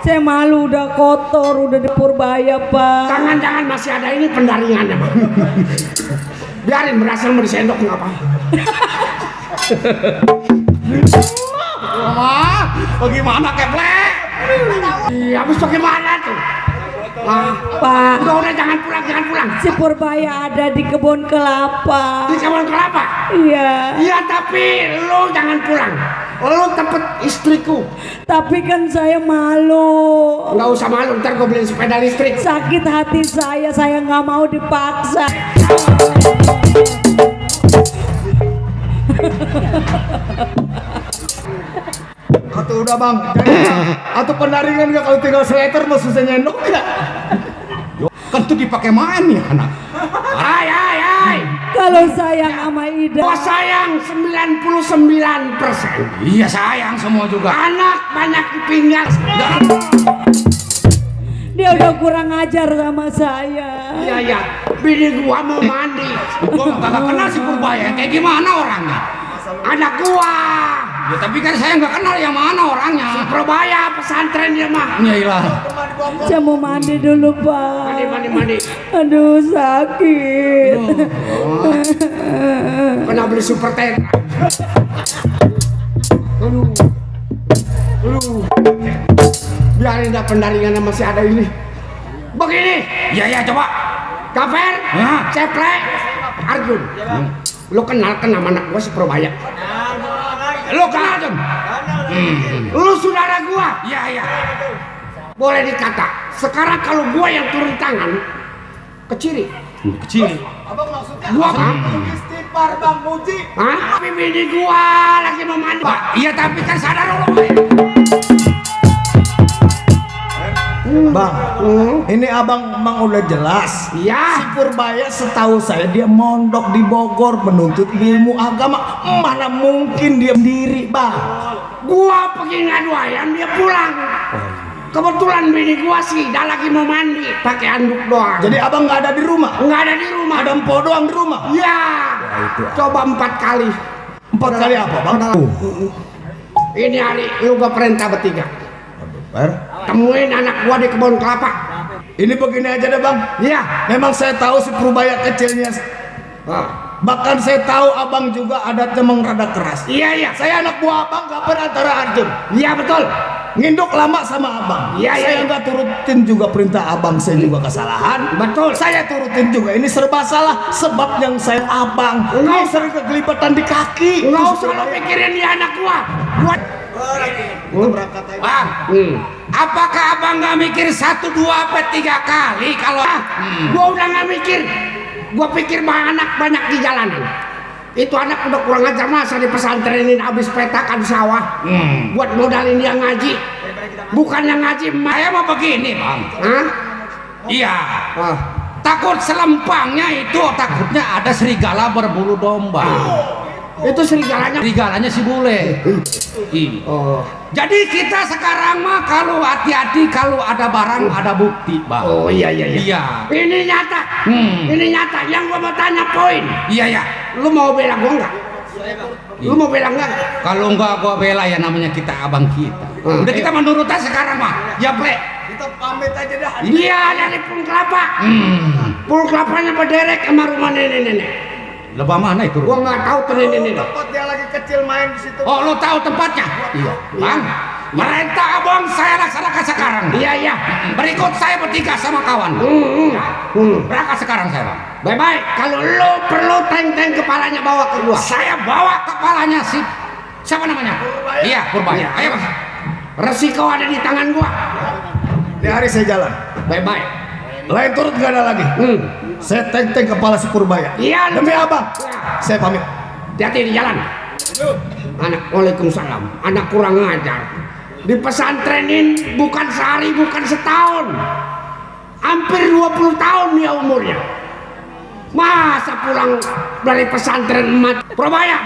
Saya malu, udah kotor, udah di Purbaya, Pak. Jangan-jangan masih ada ini pendaringannya, Bang. Biarin berasal mau disendok nggak apa. Mama, bagaimana keplek? Iya, habis bagaimana tuh? Pak, Udah jangan pulang. si Purbaya ada di kebun kelapa. Di kebun kelapa. Iya. Iya, tapi lu jangan pulang. Lu tempat istriku. Tapi kan saya malu. Nggak usah malu, ntar gue beliin sepeda listrik. Sakit hati saya nggak mau dipaksa. Atau udah bang, atau pendaringan nggak kalau tinggal seleter mau susah nyendok nggak? Kan tuh dipakai main ya anak. Hai. Kalau sayang sama Ida, Gua sayang 99%. Iya sayang semua juga. Anak banyak di pinggang. dia udah kurang ajar sama saya. Iya. Bini gua mau mandi. Gua kagak kenal si Purbaya, kayak gimana orangnya? Anak gua. Ya tapi kan saya nggak kenal yang mana orangnya. Purbaya pesantren dia mah. Ya ilah. Saya mau mandi dulu, Pak. Mandi. Aduh, sakit. Kena beli super tetra. Aduh. Biarin dah pendaringan masih ada ini. Begini. Ya coba. Kafer, Ceplek, Arjun. Lu kenal sama anak gua si Purbaya? Lo kenal Jun? Lu saudara gua? Iya. Boleh dikata. Sekarang kalau gua yang turun tangan ke Ciri. Kecil. Gua Istighfar Bang Muji. Hah? Tapi bini gua lagi mau mandi. Pak, iya tapi kan sadar lo. Bang, ini abang emang udah jelas. Iya. Si Purbaya setahu saya dia mondok di Bogor menuntut ilmu agama. Mana mungkin dia sendiri, bang? Gua pergi ngadu ayam dia pulang. Kebetulan bini gua sih dah lagi mau mandi pakai handuk doang. Jadi abang nggak ada di rumah? Nggak ada di rumah. Ada empo doang di rumah? Iya. itu. Coba 4 kali. 4 kali apa, bang? Ini hari lu gua perintah bertiga. Per? Temuin anak gua di kebun kelapa. Ini begini aja deh, bang. Iya. Memang saya tahu si Purbaya kecilnya. Bahkan saya tahu abang juga adatnya memang rada keras. Iya. Saya anak buah abang, kapan antara Arjun. Iya betul. Nginduk lama sama abang. Iya. Saya nggak turutin juga perintah abang, saya juga kesalahan. Betul. Saya turutin juga. Ini serba salah sebab yang saya abang. Ini sering kegelibatan di kaki. Nggak usah lu pikirin dia anak gua. Bang, apakah abang nggak mikir 1, 2, sampai 3 kali kalau? Gua udah nggak mikir. Gua pikir anak banyak di jalanan. Itu anak udah kurang ajar masa di pesantrenin habis petakan sawah. Buat modalin dia ngaji. Bukan yang ngaji. Saya mau begini bang. Hah? Iya. Takut selempangnya itu takutnya ada serigala berbulu domba. Itu serigalanya. Serigalanya si bule. Oh. Jadi kita sekarang mah kalau hati-hati kalau ada barang ada bukti bang. Oh iya. Iya. Ini nyata. Ini nyata. Yang gua mau tanya poin. Iya. Lu mau bela gua enggak? Lu mau bela enggak? Kalau enggak gua bela ya namanya kita abang kita. Udah kita menurut aja sekarang mah. Ya ple. Kita pamit aja dah. Iya dari Pul Kelapa. Pul Kelapanya berderek sama rumah nenek-nenek. Lebah mana itu? Gua nggak tahu tuh nenek-nenek. Tempat dia lagi kecil main di situ. Oh lo tahu tempatnya? Iya. Bang, perintah abang saya laksanakan sekarang. Iya. Berikut saya bertiga sama kawan. Berangkat sekarang saya bang. Baik. Kalau lu perlu tank kepalanya bawa ke gua. Saya bawa kepalanya si siapa namanya? Purbaya. Iya Purbaya. Ayo bang. Resiko ada di tangan gua. Di hari saya jalan. Baik. Lain turut nggak ada lagi. Saya tank kepala si Purbaya. Iya. Demi abang. Ya. Saya pamit. Hati-hati di jalan. Anak, waalaikumsalam. Anak kurang ajar. Dipesantrenin bukan sehari, bukan setahun. Hampir 20 tahun dia umurnya. Masa pulang dari pesantren emat Purbaya?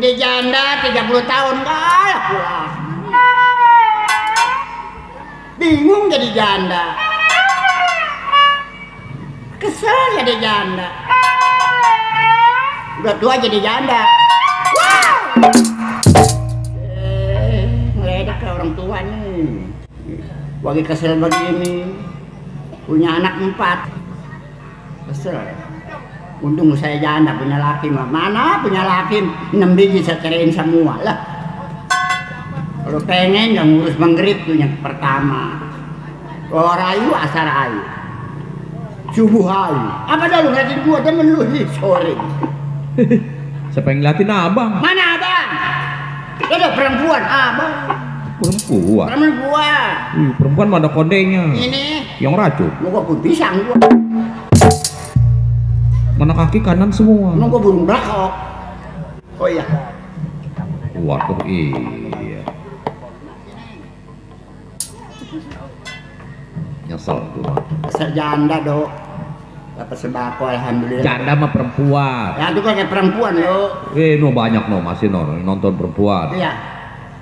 Jadi janda 30 tahun kalah pulang. Bingung jadi janda. Kesel jadi janda. Udah tua jadi janda. Wow! Ngeledek ke orang tua nih. Lagi kesel begini. Punya anak 4. Kesel. Untung saya janda punya laki mah. Mana punya laki 6 biji saya ceraiin semua lah. Kalau pengen yang ngurus menggrip tuh yang pertama. Kalau rayu asar ayu. Subuh ayu. Apa dah lu ngeliatin gua temen lu sore. Siapa yang ngeliatin abang? Mana abang? Ada perempuan abang. Perempuan. Temen gua. Perempuan mah ada kondenya. Ini. Yang racun. Gua pun pisang gua. Mana kaki kanan semua. Emang gua burung blakok. Oh iya. Waduh iya. Nyesel gua. Asal janda dok. Dapat sembako alhamdulillah. Janda mah perempuan. Ya itu kan kayak perempuan lo. No banyak no masih nonton perempuan. Iya.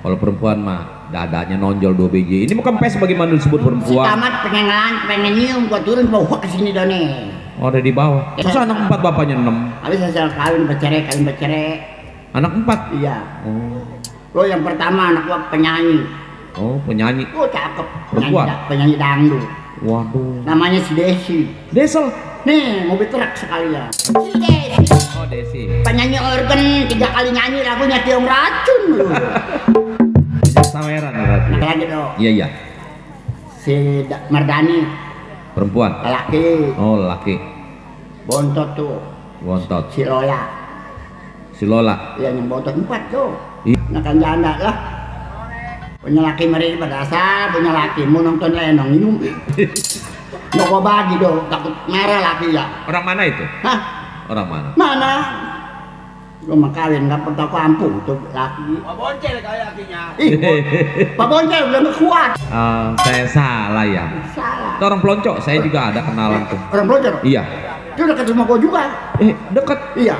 Kalau perempuan mah dadanya nonjol 2 biji. Ini bukan pes bagaimana disebut Si perempuan. tamat pengen nyium gua turun bawa ke sini done. Oh, ada di bawah. Masa anak 4 bapaknya 6? Habis hasil kawin bercerai. Anak 4? Iya. Oh. Lo yang pertama anak gua penyanyi. Oh, penyanyi. Oh cakep. Perempuan? Penyanyi dangdut. Waduh. Namanya si Desi. Desel. Nih mobil truk sekalian. Si Desi. Oh, Desi. Penyanyi organ 3 kali nyanyi lagunya Tiong Racun lu. Saweran berarti. Lagi dong. Iya. Si Mardani. Perempuan. Laki. Oh, laki. Bontot tuh. Bontot. Si Lola. Si Lola. Iya yang bontot 4 tuh. Ih. Nakan janda lah. Punya laki mereka pada asal punya laki mau nonton lenong minum. Mau gua bagi dong takut merah laki ya. Orang mana itu? Hah? Orang mana? Mana? Gua mau kawin nggak pernah kampung tuh laki. Pak Boncel kali lakinya. Ih, Pak Boncel udah nggak kuat. Saya salah ya. Salah. Itu orang pelonco. Saya juga ada kenalan tuh. Orang belajar. Iya. Dia udah ketemu gua juga. Deket. Iya.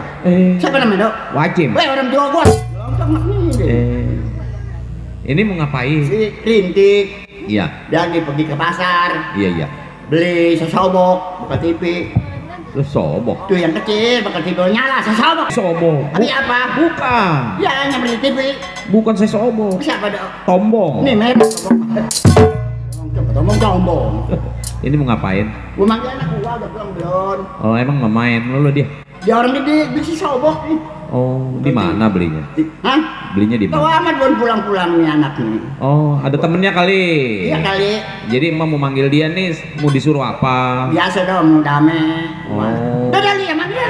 Siapa namanya dok? Wajib. Orang tua gua. Lontong nih. Ini mau ngapain? Si Rintik. Iya. Dia lagi pergi ke pasar. Iya. Beli sesobok buka TV. Lu sobok. Tuh yang kecil buka TV nyala sesobok. Sobok. Tapi apa? Bukan. Ya yang beli TV. Bukan saya sobok. Siapa dok? Tombong. Nih merah tombong. Ini mau ngapain? Gua manggil anak gua udah pulang belum. Oh, emang nggak main lu dia? Dia orang gede beli sesobok nih. Oh, di mana belinya? Hah? Belinya di Tahu mana? amat belum pulang-pulang nih anak nih. Oh, ada temennya kali. Iya kali. Jadi emak mau manggil dia nih, mau disuruh apa? Biasa dong mau damai. Oh. Udah lihat manggil.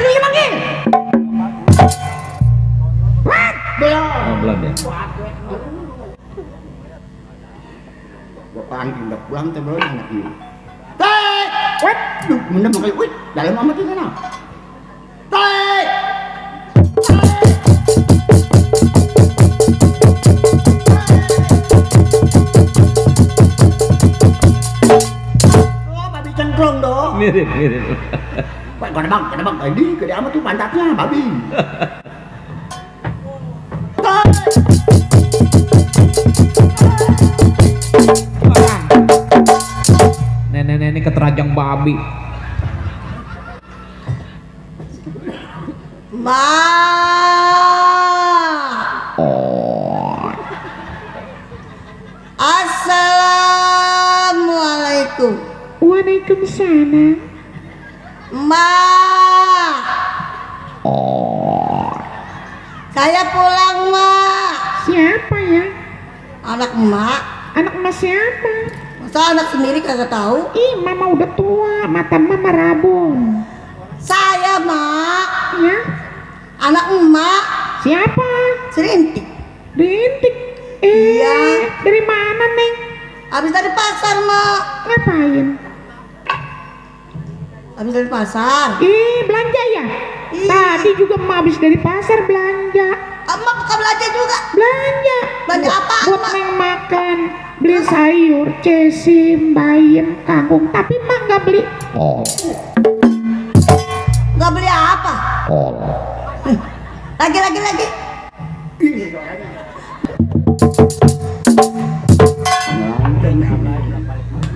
What? Belum. Oh, belum ya? Gua panggil udah pulang tuh belum anak ini. Teh, what? Duh, bener manggil, wih, dalam amat itu kan? Teh. Oh, babi cengkrong dong. Mirip. Wah, gede bang, gede amat tuh pantatnya, babi. Teh. Nenek-nenek keterajang babi. Assalamualaikum. Waalaikumsalam. Saya pulang, Mak. Siapa ya? Anak Mak. Anak emas siapa? Masa anak sendiri kagak tahu? Ih, mama udah tua, mata mama rabun. Saya, Mak. Ya? Anak Emak. Siapa? Serintik. Rintik. Iya. Dari mana, Neng? Habis dari pasar, Mak. Ngapain? Habis dari pasar. Belanja ya? Iya. Tadi juga emak habis dari pasar belanja. Emak buka belanja juga. Belanja. Belanja apa, Buat Mak? Neng makan. Beli sayur, cesim, bayam, kangkung. Tapi emak nggak beli. Nggak beli apa? Oh. Lagi.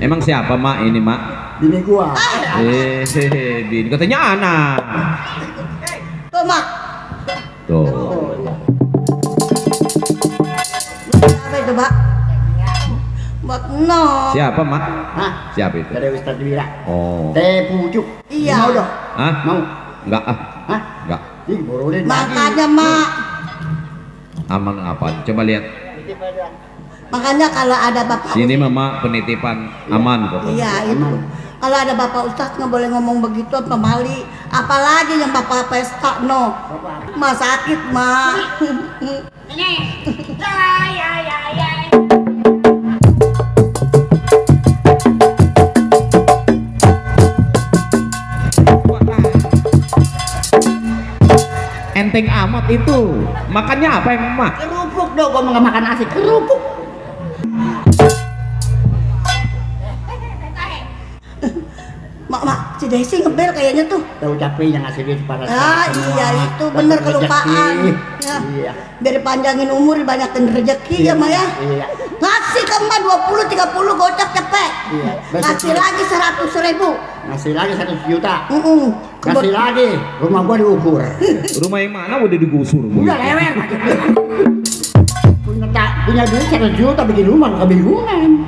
Emang siapa mak ini mak? Bini gua. Bini katanya anak. Tuh, Mak. Tuh. Apa itu, Pak? Buat no. Siapa mak? Hah? Siapa itu? Dari Ustaz Wira. Oh. Teh pucuk. Iya. Mau dong? Hah? Mau? Enggak ah. Hah? Enggak. Ih, borolin Makanya, Mak. Aman apa? Coba lihat. Makanya kalau ada Bapak Sini mama penitipan aman kok. Iya, itu. Kalau ada Bapak Ustadz nggak boleh ngomong begitu apa mali. Apalagi yang Bapak pesta no. Ma sakit, Ma. Enteng amat itu. Makannya apa emang mak? Kerupuk dong, gua mau nggak makan nasi, kerupuk. Mak, si Desi ngebel kayaknya tuh. Tahu capeknya ngasih duit pada Ah, iya itu bener kelupaan. Ya. Iya. Biar panjangin umur, banyakin rezeki ya, Ma ya. Iya. Ngasih ke Emak 20 30 gocap cepet. Iya. Ngasih lagi 100.000. Ngasih lagi 1 juta. Kebun- Ngasih lagi, rumah gua diukur. Rumah yang mana udah digusur? Udah lewer. Punya duit 1 juta bikin rumah kebingungan.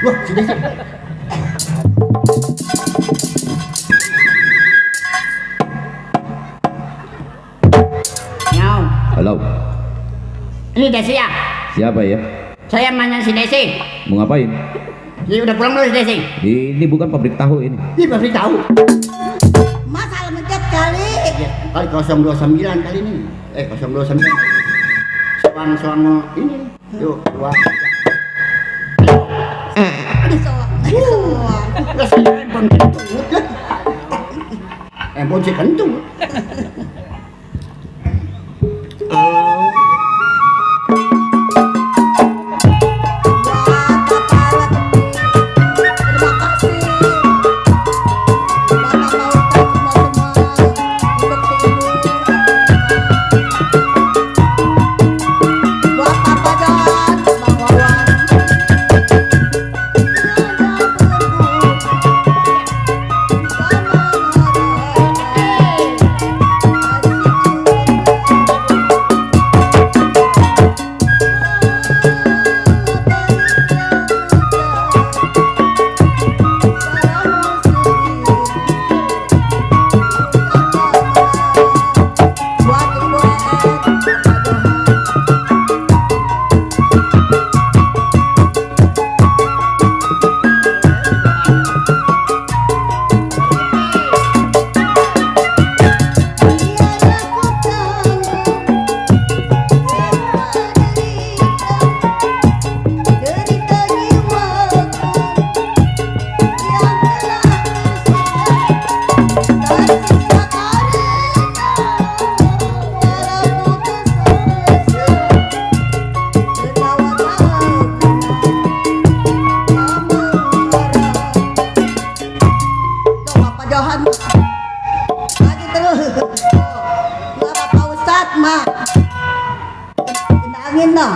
Wah, sudah sih. Nyau, Halo. ini Desi ya? Siapa ya? Saya nanya si Desi. Mau ngapain? Ini udah pulang belum si Desi? Ini bukan pabrik tahu ini. Ini pasti tahu. Mas salah mencet kali. Ya, kali 029 kali ini. 029. Soang ini. Yuk, dua. Aduh, soang. Terus handphone kentung. Handphone si kentung. Angin no.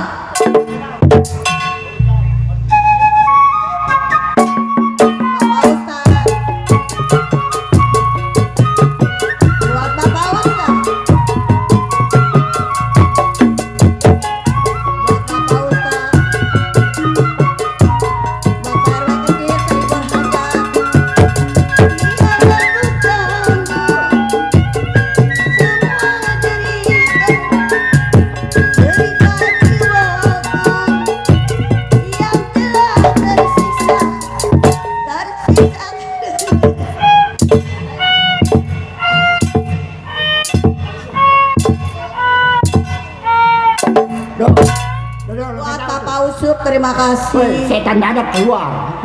Terima kasih. Setan dadak keluar.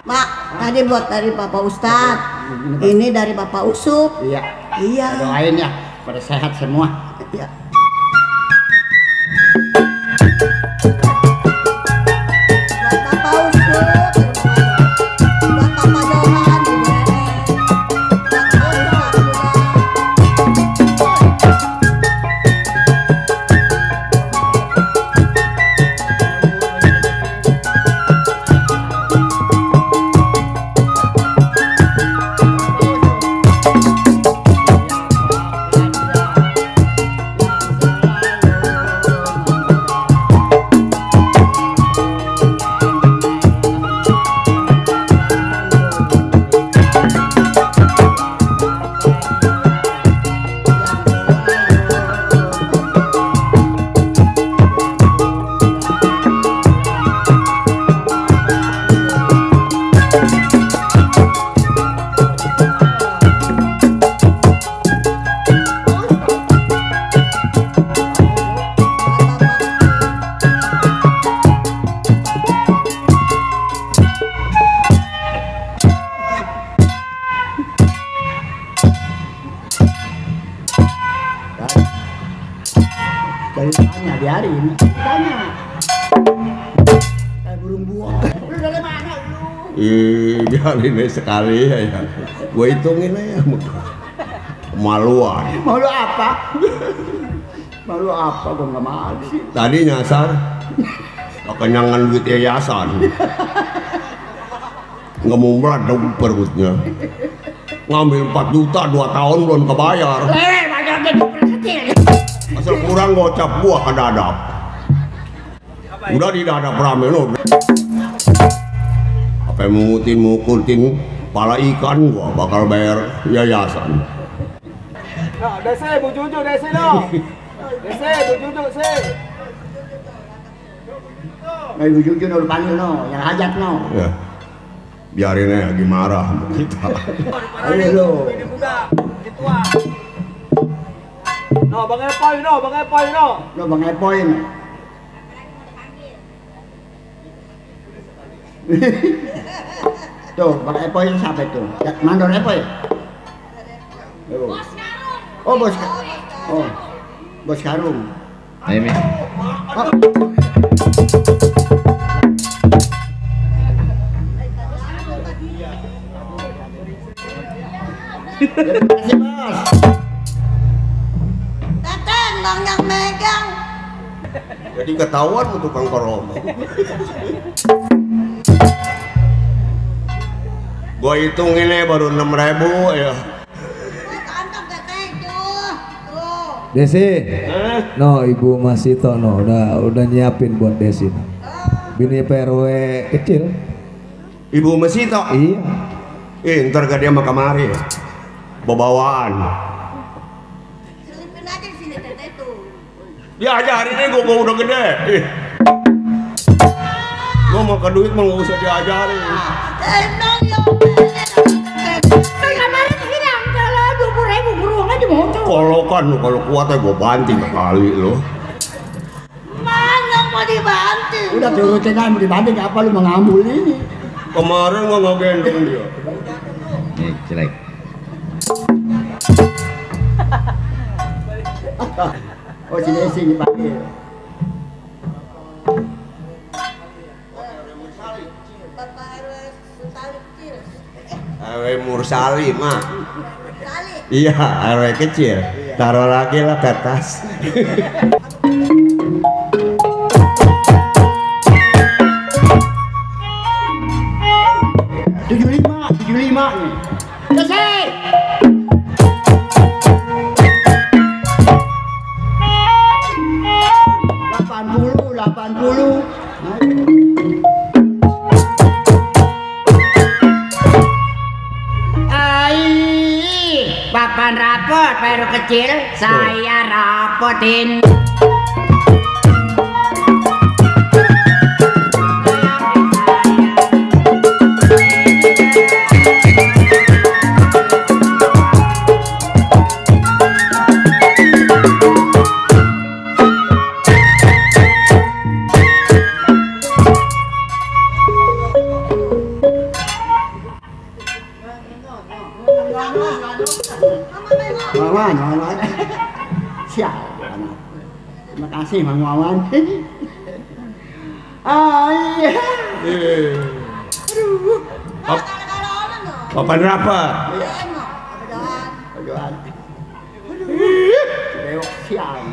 Mak, tadi buat dari Bapak Ustadz. Ini dari Bapak Usup. Iya. Iya. Doain ya, pada sehat semua. Iya. Buat Bapak Usup. Buat Bapak Johan juga. Buat Bapak juga. Tanya biarin. Tanya. Kayak burung buak. Lu dari mana lu? Biarin aja sekali ya. Gue hitungin aja. Kemaluan. Malu apa? Malu apa? Gue nggak malu sih. Tadi nyasar. Kekenyangan duit yayasan. Nggak mau meledak perutnya. Ngambil 4 juta 2 tahun belum kebayar. Banyak gede kecil. Asal kurang gocap gua ke dadap. Udah di dadap rame lo. Apa mengutin pala ikan gua bakal bayar yayasan. Nah, dese bu juju dese no. Dese bu juju se. Nah, ibu jujur no panggil no, yang hajat no. Ya. Biarin aja lagi marah sama kita. Ayo lo. No, Bang Epoy no. Lo Bang Epoy no. Tuh, Bang Epoy siapa itu? Mandor Epoy. Bos Karung. Oh, Bos Karung. Oh. Bos Karung. Ayo, Mi. Terima kasih, Bos. Teteng bang yang megang. Jadi ketahuan untuk tukang koroma. Gua hitungin aja baru 6.000 ya. Tangkap teteh tuh. Tuh. Desi, no ibu Masito no udah nyiapin buat Desi. No. Bini PRW kecil. Ibu Mesito. Iya. Ntar gak dia sama kamari ya. Bawaan. Selipin aja di sini teteh tuh. Ya ajarin ini gua udah gede. Gua mau ke duit mah gak usah diajarin. Emang ya. Kemarin hilang kalau 20.000 buruan aja moncong. Kalau kuat ya gua banting kali lo. Mana mau dibantu? Udah turutin aja mau dibanting apa lu mengambil ini? Kemarin gua nggak gendong dia. Nih, jelek. Oh, si Desi dipanggil. Bapak RW Sutali kecil. RW Mursali mah. Sutali. Iya, RW kecil. Taruh lagi lah ke atas. 75 nih. Desi. Papan rapot, baru kecil, saya rapotin. Wawan. Sialan. Terima kasih Mang Wawan. Iya. Papan rapat. Johan. Lewat siang.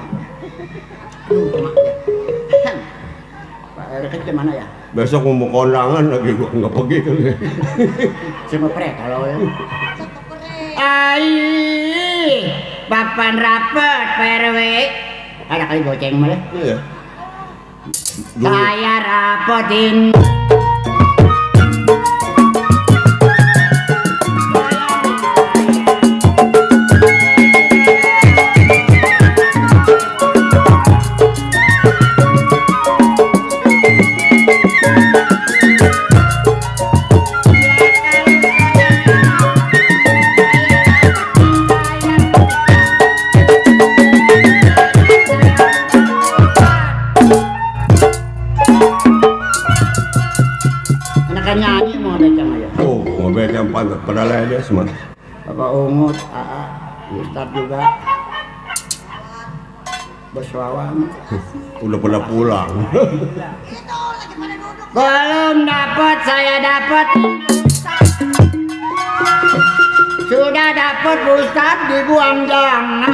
Pak RW kecil mana ya? Besok mau kondangan lagi gua nggak pergi kali. Sama prek kalau ya. Papan rapot, PRW. Ada kali goceng malah. Iya. Saya rapotin. Nyanyi mau becang aja. Oh, mau becang pada ledes mah. Bapak Ungut, AA, Ustadz juga. Bos Wawan. Udah pada pulang. Belum dapat, saya dapat. Sudah dapat Ustaz, dibuang jangan.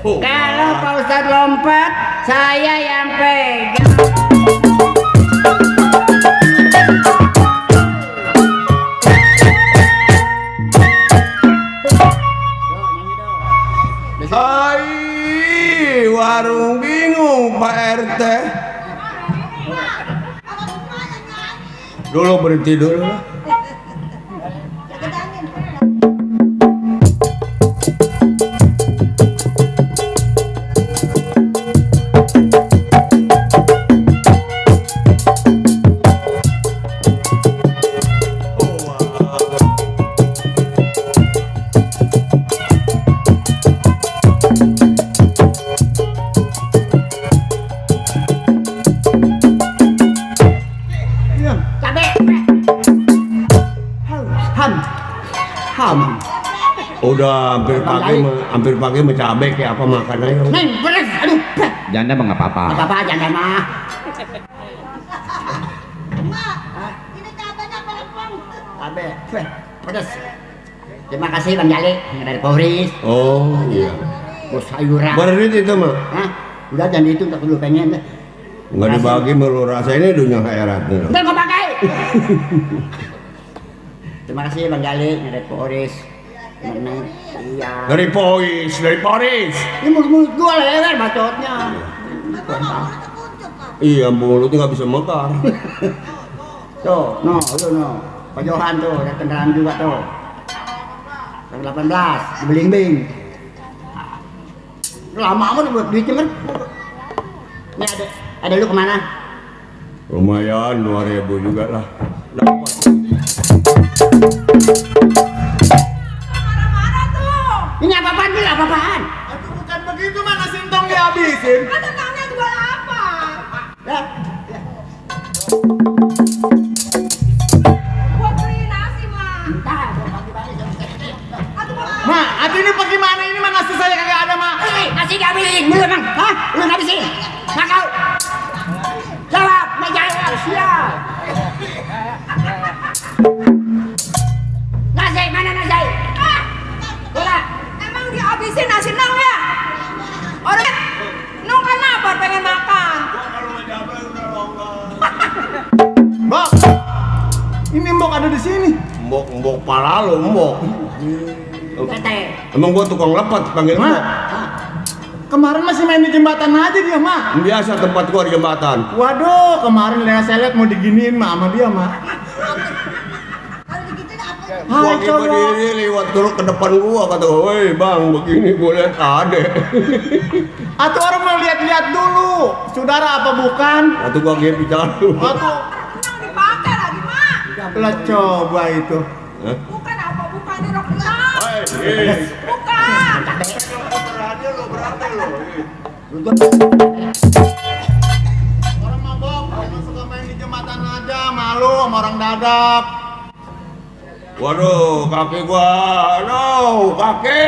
Kalau Pak Ustadz lompat, saya yang pegang. Hai, warung bingung Pak RT. Dulu berhenti dulu lah. Udah hampir pagi mau cabai kayak apa makanannya. Neng, beres, aduh. Janda mah nggak apa-apa. Apa-apa jangan mah. Ini cabenya pelempeng. Cabe, pedas. Terima kasih Bang Jali dari Polres. Oh iya. Bos sayuran. Berit itu mah. Hah? Udah jangan itu tak dulu pengen. Nggak dibagi melu rasainnya dunia khairat. Udah kau pakai. Terima kasih Bang Jali dari Polres. Iya. Dari Polis. Ini mulut gua leher bacotnya. Iya, mulutnya nggak bisa mekar. Tuh, lu no. Pak Johan tuh, ada kendaraan juga tuh. Yang 18, di Belingbing. Lama amat buat duitnya kan. Ini ada lu kemana? Lumayan 2.000 juga lah. Dapat. Ini apa-apaan nih, apa-apaan? Aduh, bukan begitu mana sintong dihabisin. Ada tangnya juga lapar. Ya. Gua beli nasi, Mak. Entah. Mak, hati ini bagaimana ini mana nasi saya kagak ada, Mak. Nasi dihabisin, belum bang? Hah? Belum habisin? Nggak kau? Jawab, nggak jawab, siap. Nasi, mana nasi? Bola. Emang dihabisin nasi nang ya? Orang nung kan lapar pengen makan. Mbok, ini Mbok ada di sini. Mbok pala lo, Mbok. Tete. Emang gua tukang lepat panggil Mak, Mbok. kemarin masih main di jembatan aja dia, Mak. Biasa tempat gua di jembatan. Waduh, kemarin saya lihat mau diginiin Mak sama dia, Mak. Kalau digituin apa? Gua Hai lagi cowok. berdiri lewat dulu ke depan gua kata, "Woi bang, begini gua lihat ada." Atau orang mau lihat-lihat dulu, saudara apa bukan? Atau gua lagi bicara dulu. Atau Nang dipakai lagi, Mak. lah coba itu. Hah? Bukan apa, bukan di rok nang. Hei, Bukan. Orang mabok, emang suka main di jembatan aja, malu sama orang dadap. waduh, kaki gua, aduh, kaki.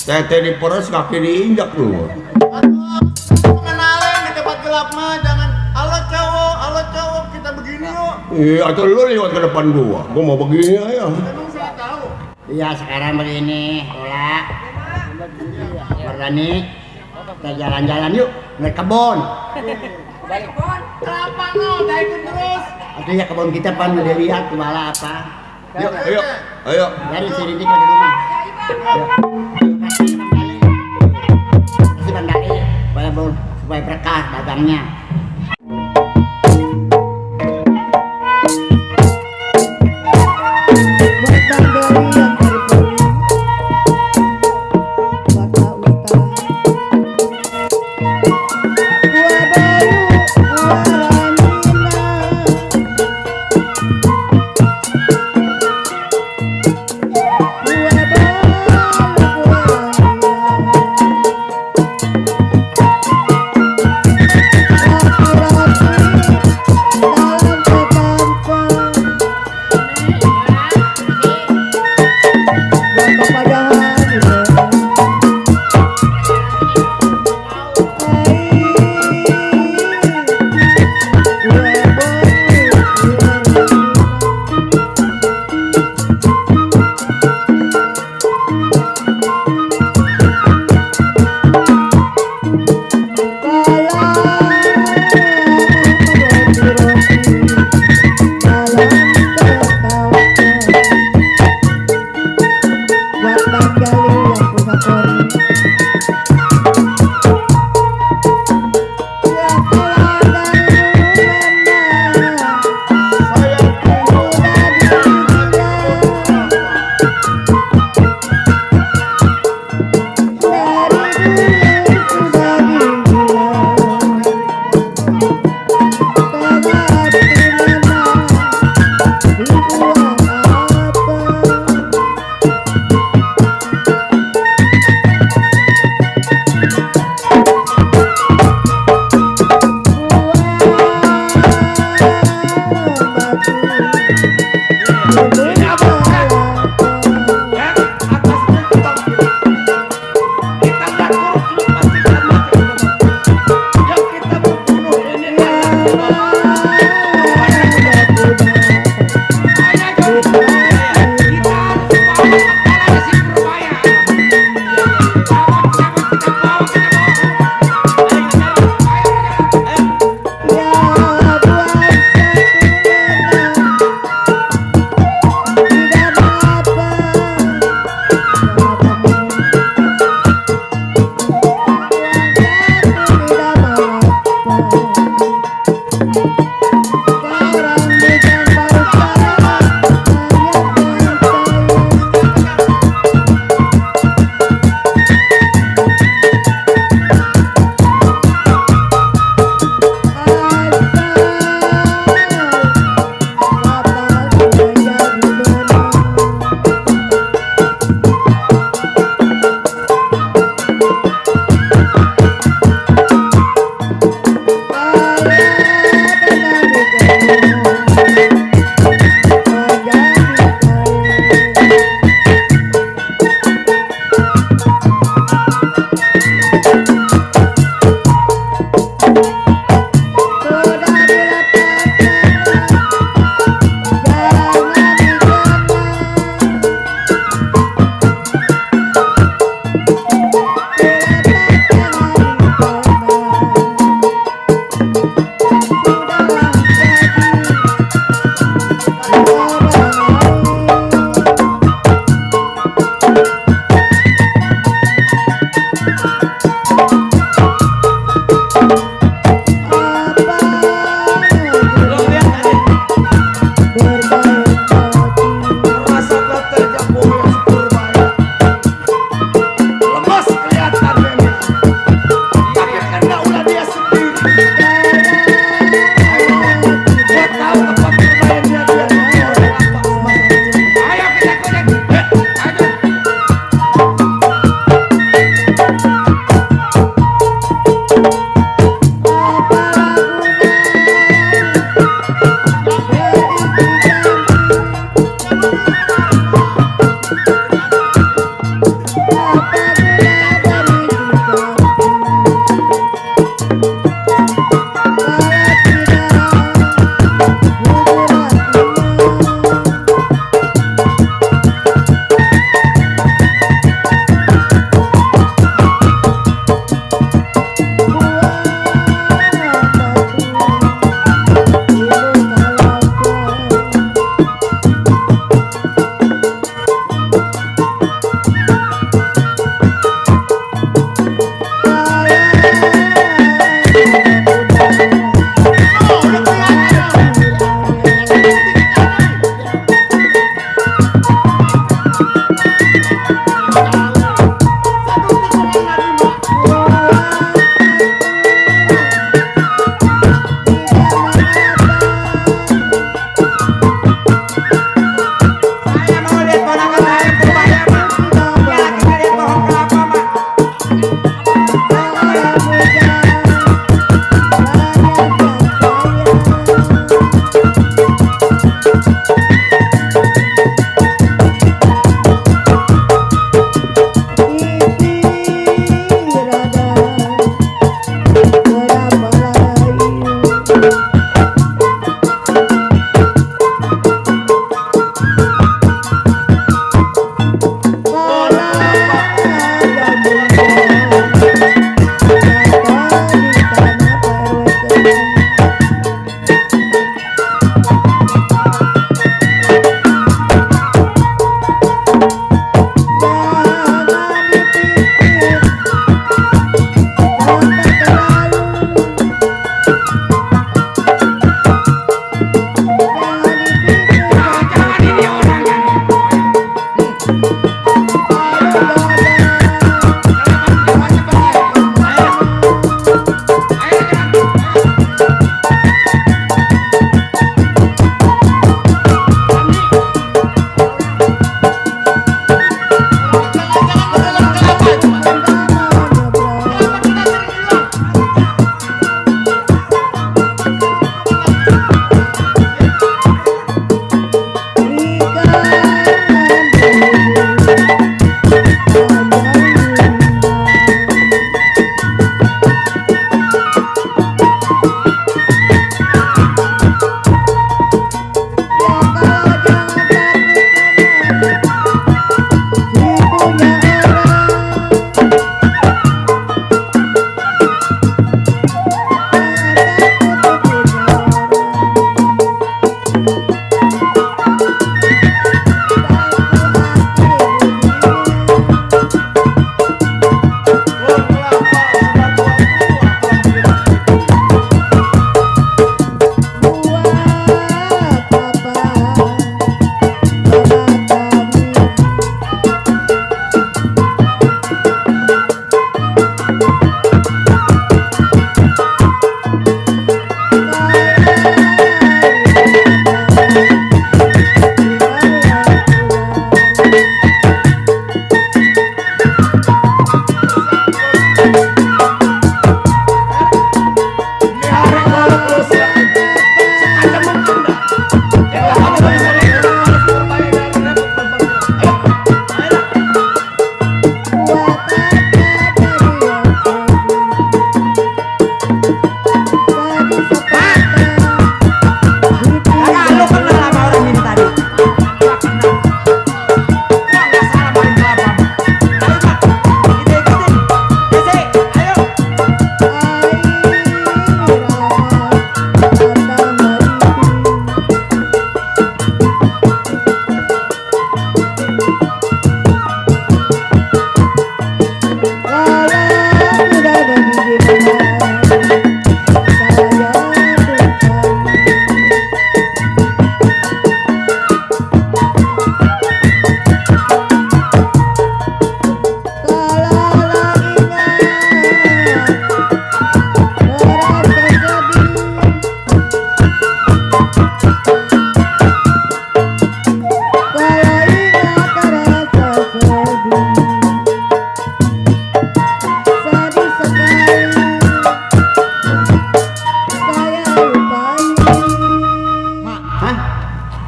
Tete diperes, kaki diinjak lu. Aduh, mengenalin di tempat gelap mah, jangan halo cowok, kita begini yuk. Iya, atau lu lewat ke depan gua mau begini aja. Emang saya tahu. Iya sekarang begini, Lola. Mardani, kita jalan-jalan yuk, ngeliat kebun. Kenapa no? Udah ikut terus. Atau ya kebun kita pan udah lihat kepala apa. Yuk, Ayo. dari sini di rumah. Kasih Bang Dali, supaya berkah dagangnya.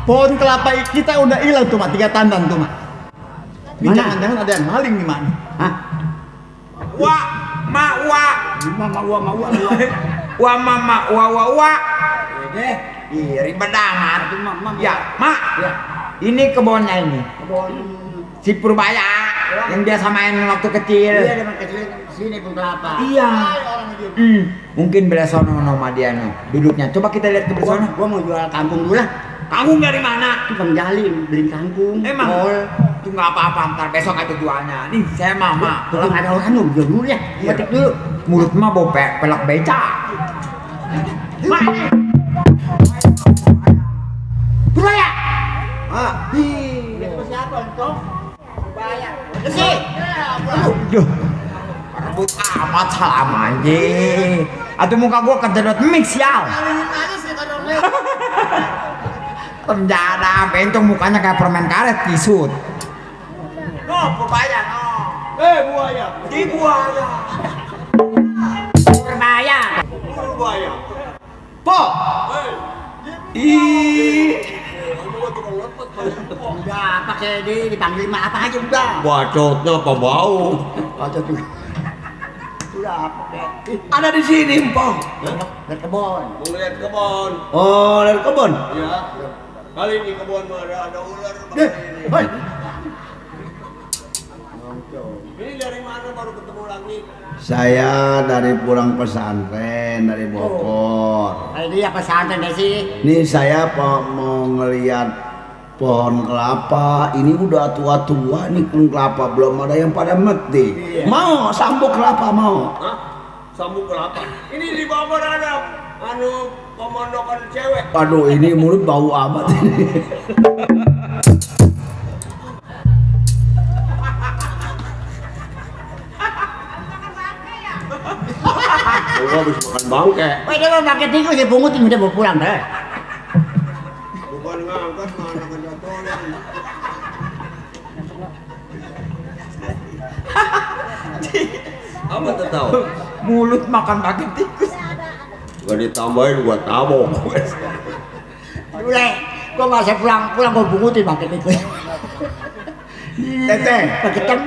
Pohon kelapa kita udah hilang tuh mak, 3 tandan tuh mak. Ini Mana? jangan-jangan ada yang maling nih mak. Hah? Wa, ma, wa. Mama wa Wa, mama, wa. Iri bedamat. Mama. Ya, mak. Ya. Ini kebunnya ini. Kebun. Si Purbaya yang biasa main waktu kecil. Iya, zaman kecil sini pun kelapa. Iya. Mungkin belah sono nama dia no. Duduknya. Coba kita lihat ke belah sono. Gua mau jual kangkung dulu lah. Kangkung dari mana? Tukang jalin beli kangkung. Emang? Itu nggak apa-apa. Ntar besok aja jualnya. Nih saya mama. Kalau nggak ada orang lu jual dulu ya. Batik dulu. Mulut mah bau pelak beca. Mak. Purbaya. Ah. Siapa itu? Purbaya. Sih. Duh. Rebut amat salam aja. Atau muka gua kededot mix ya. Penjara bentong mukanya kayak permen karet kisut. No, Purbaya, no. Buaya. Di buaya. Purbaya. Buaya. Po. Udah pakai dipanggil mak apa aja udah. Bacotnya apa bau? Baca tuh. Udah pakai. Ada di sini, Mpong. Lihat kebun. Mau lihat kebun. Oh, dari kebun. Ya. Kali ini kebun mah ada ular. Hoi. Ini dari mana baru ketemu lagi? Saya dari pulang pesantren dari Bogor. Tadi apa pesantren deh sih? Ini saya mau ngeliat pohon kelapa. Ini udah tua-tua nih pohon kelapa, belum ada yang pada meti. Mau sambung kelapa mau? Hah? Sambung kelapa. Ini di Bogor ada pemondokan cewek. Aduh, ini mulut bau amat ini. Gua habis makan bangke. Woi dia mau pakai tikus dia pungutin udah mau pulang deh. Bukan ngangkat mana kejatuhan. Apa tuh tahu? Mulut makan pakai tikus. Gak ditambahin gua tabok. Udah, gua masa pulang gua pungutin pakai tikus. Teteh, Pakai tem.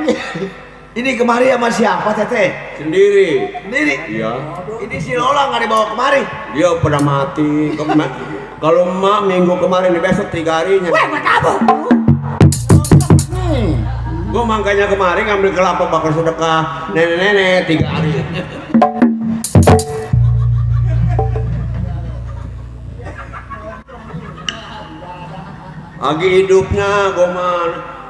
ini kemari sama siapa Teteh? Sendiri. Sendiri. Iya. Ini si Lola nggak dibawa kemari. Dia pernah mati. Kalau emak minggu kemarin besok 3 harinya. Wah, buat apa? Nih. Gua makanya kemarin ngambil kelapa bakar sedekah nenek-nenek 3 hari. Lagi hidupnya gua mah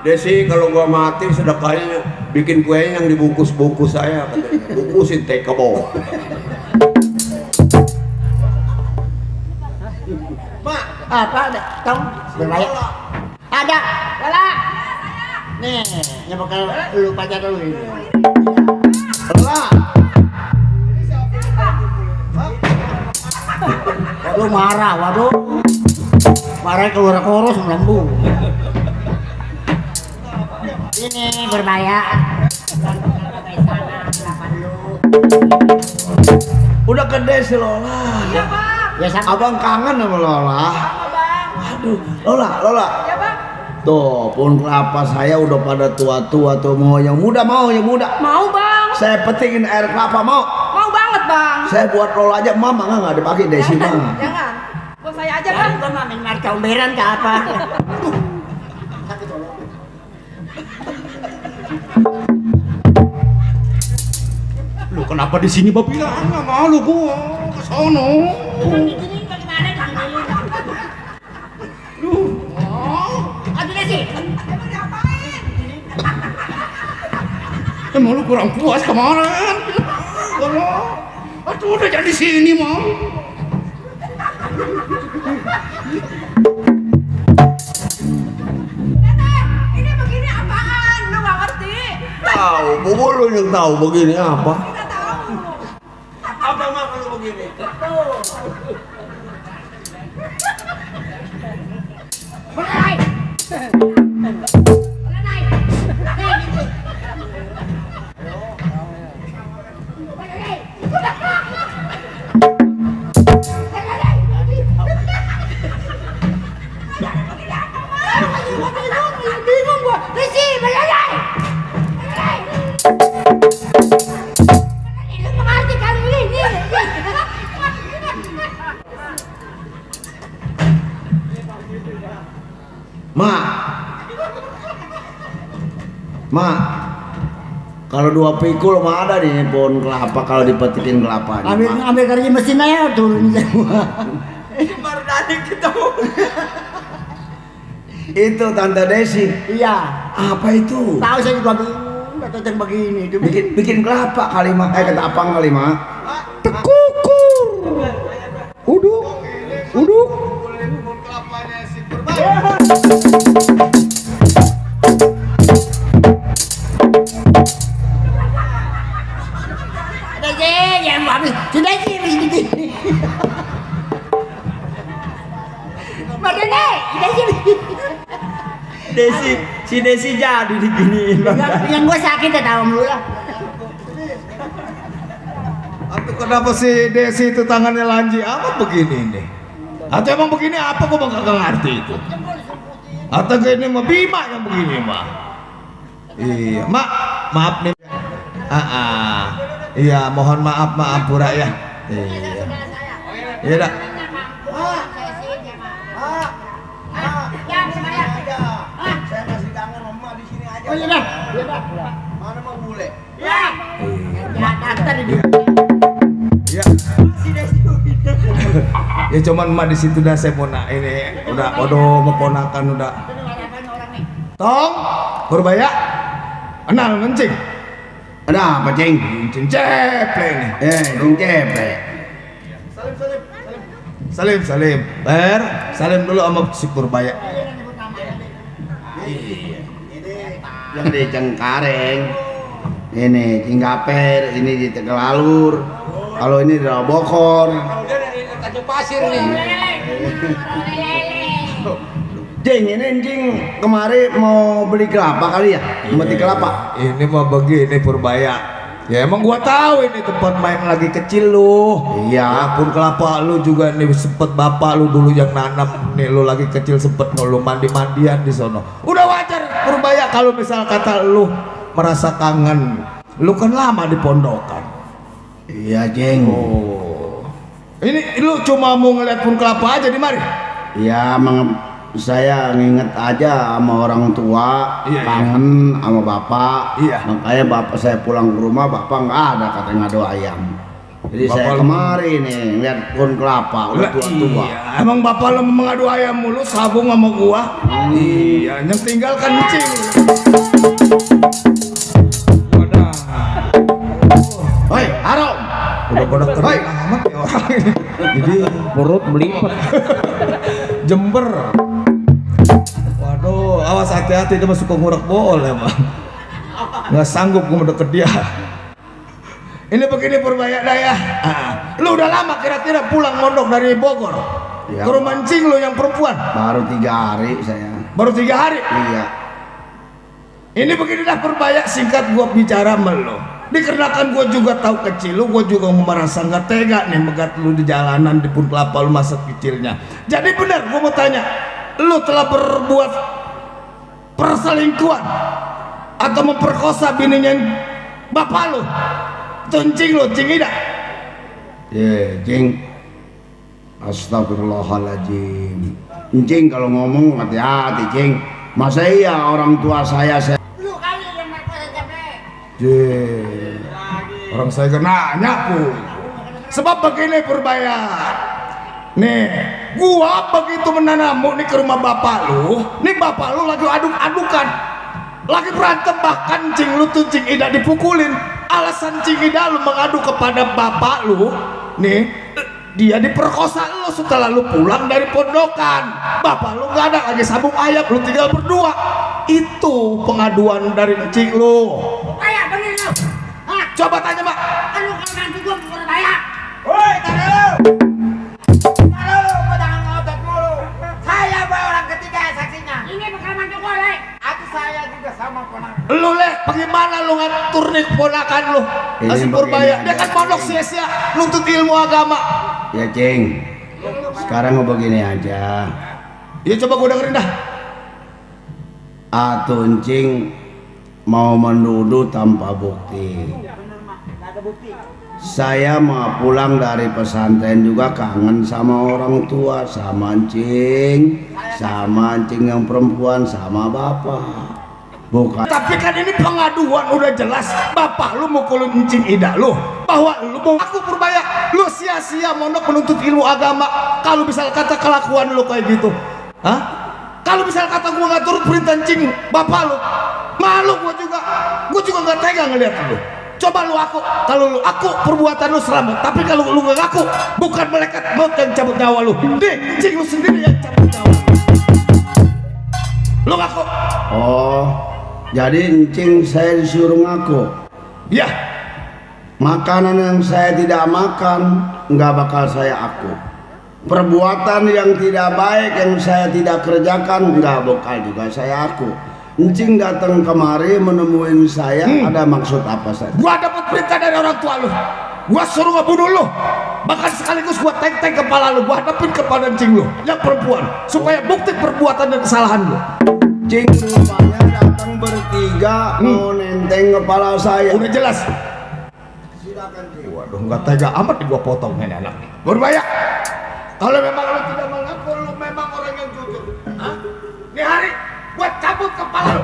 Desi kalau gua mati sedekahnya bikin kue yang dibungkus-bungkus saya katanya. Bungkusin teh kebo. Mak, Apa ada? Tahu? Berbahaya. Ada. Lala. Nih, yang bakal lu pacar dulu ini. Lola. Waduh marah, waduh. Marah keluar koros melambung. Ini berbahaya. Udah gede si Lola. Ya sama. Abang kangen sama Lola. Aduh, Lola. Tuh, pohon kelapa saya udah pada tua-tua tuh. Mau yang muda? Mau bang, Saya petingin air kelapa mau. mau banget bang. Saya buat Lola aja, mama nggak dipakai Desi mah. Jangan, buat saya aja Jangan bang. gua mah main marca umberan ke apa? Lu kenapa di sini babi lah? Nggak malu gua ke sono. Aduh deh sih. Emang lu kurang puas kemarin? Aduh udah jadi sini mau. Ini begini apaan? Lu gak ngerti? Tahu, bubur lu yang tahu begini apa? Kita tahu. Apa mah kalau begini? Mak. Mak. Kalau 2 pikul mah ada di pohon kelapa kalau dipetikin kelapanya. Ambil kerja mesin aja turun semua. Baru tadi kita Itu Tante Desi. Iya. Apa itu? Tahu saya juga bingung. Kata yang begini itu Bikin kelapa kali mak. Ketapang kali mak. Tekukur. Uduk. Uduk. Yang habis. Sudah sih habis begini. Makanya, sudah sih. si Desi jadi diginiin. Yang gue sakit ya tahu dulu lah. Atau kenapa si Desi itu tangannya lanji apa begini nih? Atau emang begini apa gua nggak ngerti itu? Atau ini mah Bima yang begini mah? Iya, maaf nih. Iya, mohon maaf pura ya. Iya. Iya dah. Oh iya dah. Mana mau bule? Ya. Ya, daftar di Iya. Ya cuman mah di situ dah saya mau ini udah meponakan udah. Tong, Purbaya. Kenal mencing. Ada apa ceng? Mencing ceple nih. Ceng cepe. Salim. Salim dulu sama si Purbaya. Yang di Cengkareng. Ini Cinggaper, ini di Tegalalur. Kalau ini di Bogor. Jeng, ini Jeng kemarin mau beli kelapa kali ya? Mati kelapa. Ini mah begini Purbaya. Ya emang gua tahu ini tempat main lagi kecil lu. Iya. Pun kelapa lu juga nih sempet bapak lu dulu yang nanam nih lu lagi kecil sempet lu mandi-mandian di sono. Udah wajar Purbaya kalau misal kata lu merasa kangen. Lu kan lama di pondokan. Iya Jeng. Oh. Ini lu cuma mau ngeliat pun kelapa aja di mari? Iya, saya nginget aja sama orang tua, Iya, kangen sama bapak. Iya. Makanya bapak saya pulang ke rumah, bapak nggak ada katanya ngadu ayam. Jadi Bapak saya lu- kemari nih ngeliat pohon kelapa udah Lah, tua-tua. iya. Emang bapak lu mengadu ayam mulu sabung sama gua? Iya, yang tinggal kencing. Wadah. Hoi, harum. Udah pada kering amat ya orang ini. Jadi Perut melipet. Jember. Waduh, awas hati-hati dia masuk ke ngurak bol emang. Nggak sanggup gua mendekat dia. Ini begini Purbaya dah ya. Lu udah lama kira-kira pulang mondok dari Bogor? Ya. Ke rumah Encing lu yang perempuan? Baru 3 hari saya. Baru 3 hari? Iya. Ini begini dah Purbaya, singkat gua bicara sama lu. Dikarenakan gua juga tahu kecil lu, gua juga merasa nggak tega nih megat lu di jalanan di pun kelapa lu masa kecilnya. Jadi benar gua mau tanya, lu telah berbuat perselingkuhan atau memperkosa bininya bapak lu? Tuncing lu, Cing Ida. Ye, Jeng. Astagfirullahaladzim. Cing kalau ngomong hati-hati, Cing. Masa iya orang tua saya Lu kali yang merkosa cepe. Orang saya kan nanya pun. Sebab begini Purbaya. Nih, gua begitu menanammu nih ke rumah bapak lu. Nih bapak lu lagi aduk-adukan. Lagi berantem bahkan Cing lu tuh Cing Ida dipukulin. Alasan Cing Ida lu mengadu kepada bapak lu. Nih, dia diperkosa lu setelah lu pulang dari pondokan. Bapak lu gak ada lagi sabung ayam, lu tinggal berdua. Itu pengaduan dari Cing lu. Ayo bener lu. Hah? Coba tanya Mak. Lu kalau nanti gua bukan Raya. Woi, tada lu. Tada lu, gua jangan ngotot mulu. Saya bawa orang ketiga saksinya. Ini bukan mantu gua, Le. Aku saya juga sama ponakan. Lu Le, bagaimana lu ngatur nih keponakan lu? Ini Kasih Purbaya, begini dia kan aja. pondok sia-sia nuntut ilmu agama. ya, Cing. Sekarang mau begini aja. Ya coba gua dengerin dah. Atuncing mau menuduh tanpa bukti. Saya mau pulang dari pesantren juga kangen sama orang tua, sama encing yang perempuan, sama bapak. Bukan. Tapi kan ini pengaduan udah jelas. Bapak lu mukulin encing Ida lu, bahwa lu mau aku Purbaya, lu sia-sia mondok menuntut ilmu agama. Kalau misal kata kelakuan lu kayak gitu, hah? Kalau misal kata gua nggak turut perintah encing bapak lu, malu gua juga nggak tega ngeliat lu. Coba lu aku, kalau lu aku perbuatan lu selamat, tapi kalau lu nggak aku, bukan malaikat maut yang cabut nyawa lu, deh, encing lu sendiri yang cabut nyawa. Lu ngaku. Oh, jadi encing saya disuruh ngaku. Ya. Makanan yang saya tidak makan nggak bakal saya aku. Perbuatan yang tidak baik yang saya tidak kerjakan nggak bakal juga saya aku. Encing datang kemari menemuin saya, ada maksud apa saja? Gua dapat perintah dari orang tua lu, gua suruh ngebunuh lu, bahkan sekaligus gua teng-teng kepala lu, gua hadapin kepada encing lu yang perempuan, supaya bukti perbuatan dan kesalahan lu. Encing rupanya datang bertiga mau nenteng kepala saya. Udah jelas. Silakan Cing. Waduh, nggak tega amat nih gua potong ini anak. Purbaya, kalau memang lu tidak mengaku, lu memang orang yang jujur. Hah? Nih hari gua cabut kepala lu.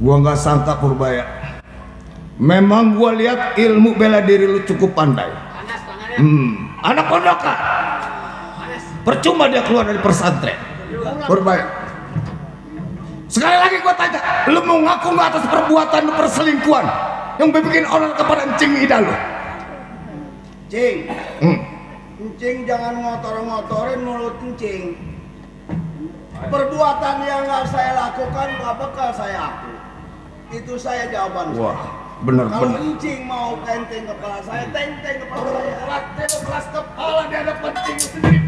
Gua nggak sangka Purbaya, memang gua lihat ilmu bela diri lu cukup pandai. Anak pondokan, percuma dia keluar dari pesantren. Purbaya, sekali lagi gua tanya, lu mau ngaku nggak atas perbuatan lu perselingkuhan yang bikin orang kepada encing Ida lu? Cing, encing jangan ngotor-ngotorin mulut encing. Perbuatan yang nggak saya lakukan nggak bakal saya aku. Itu saya jawaban saya. Wah, bener. Kalau encing mau tenteng kepala saya, tenteng kepala saya. Kelas kepala di hadapan encing sendiri.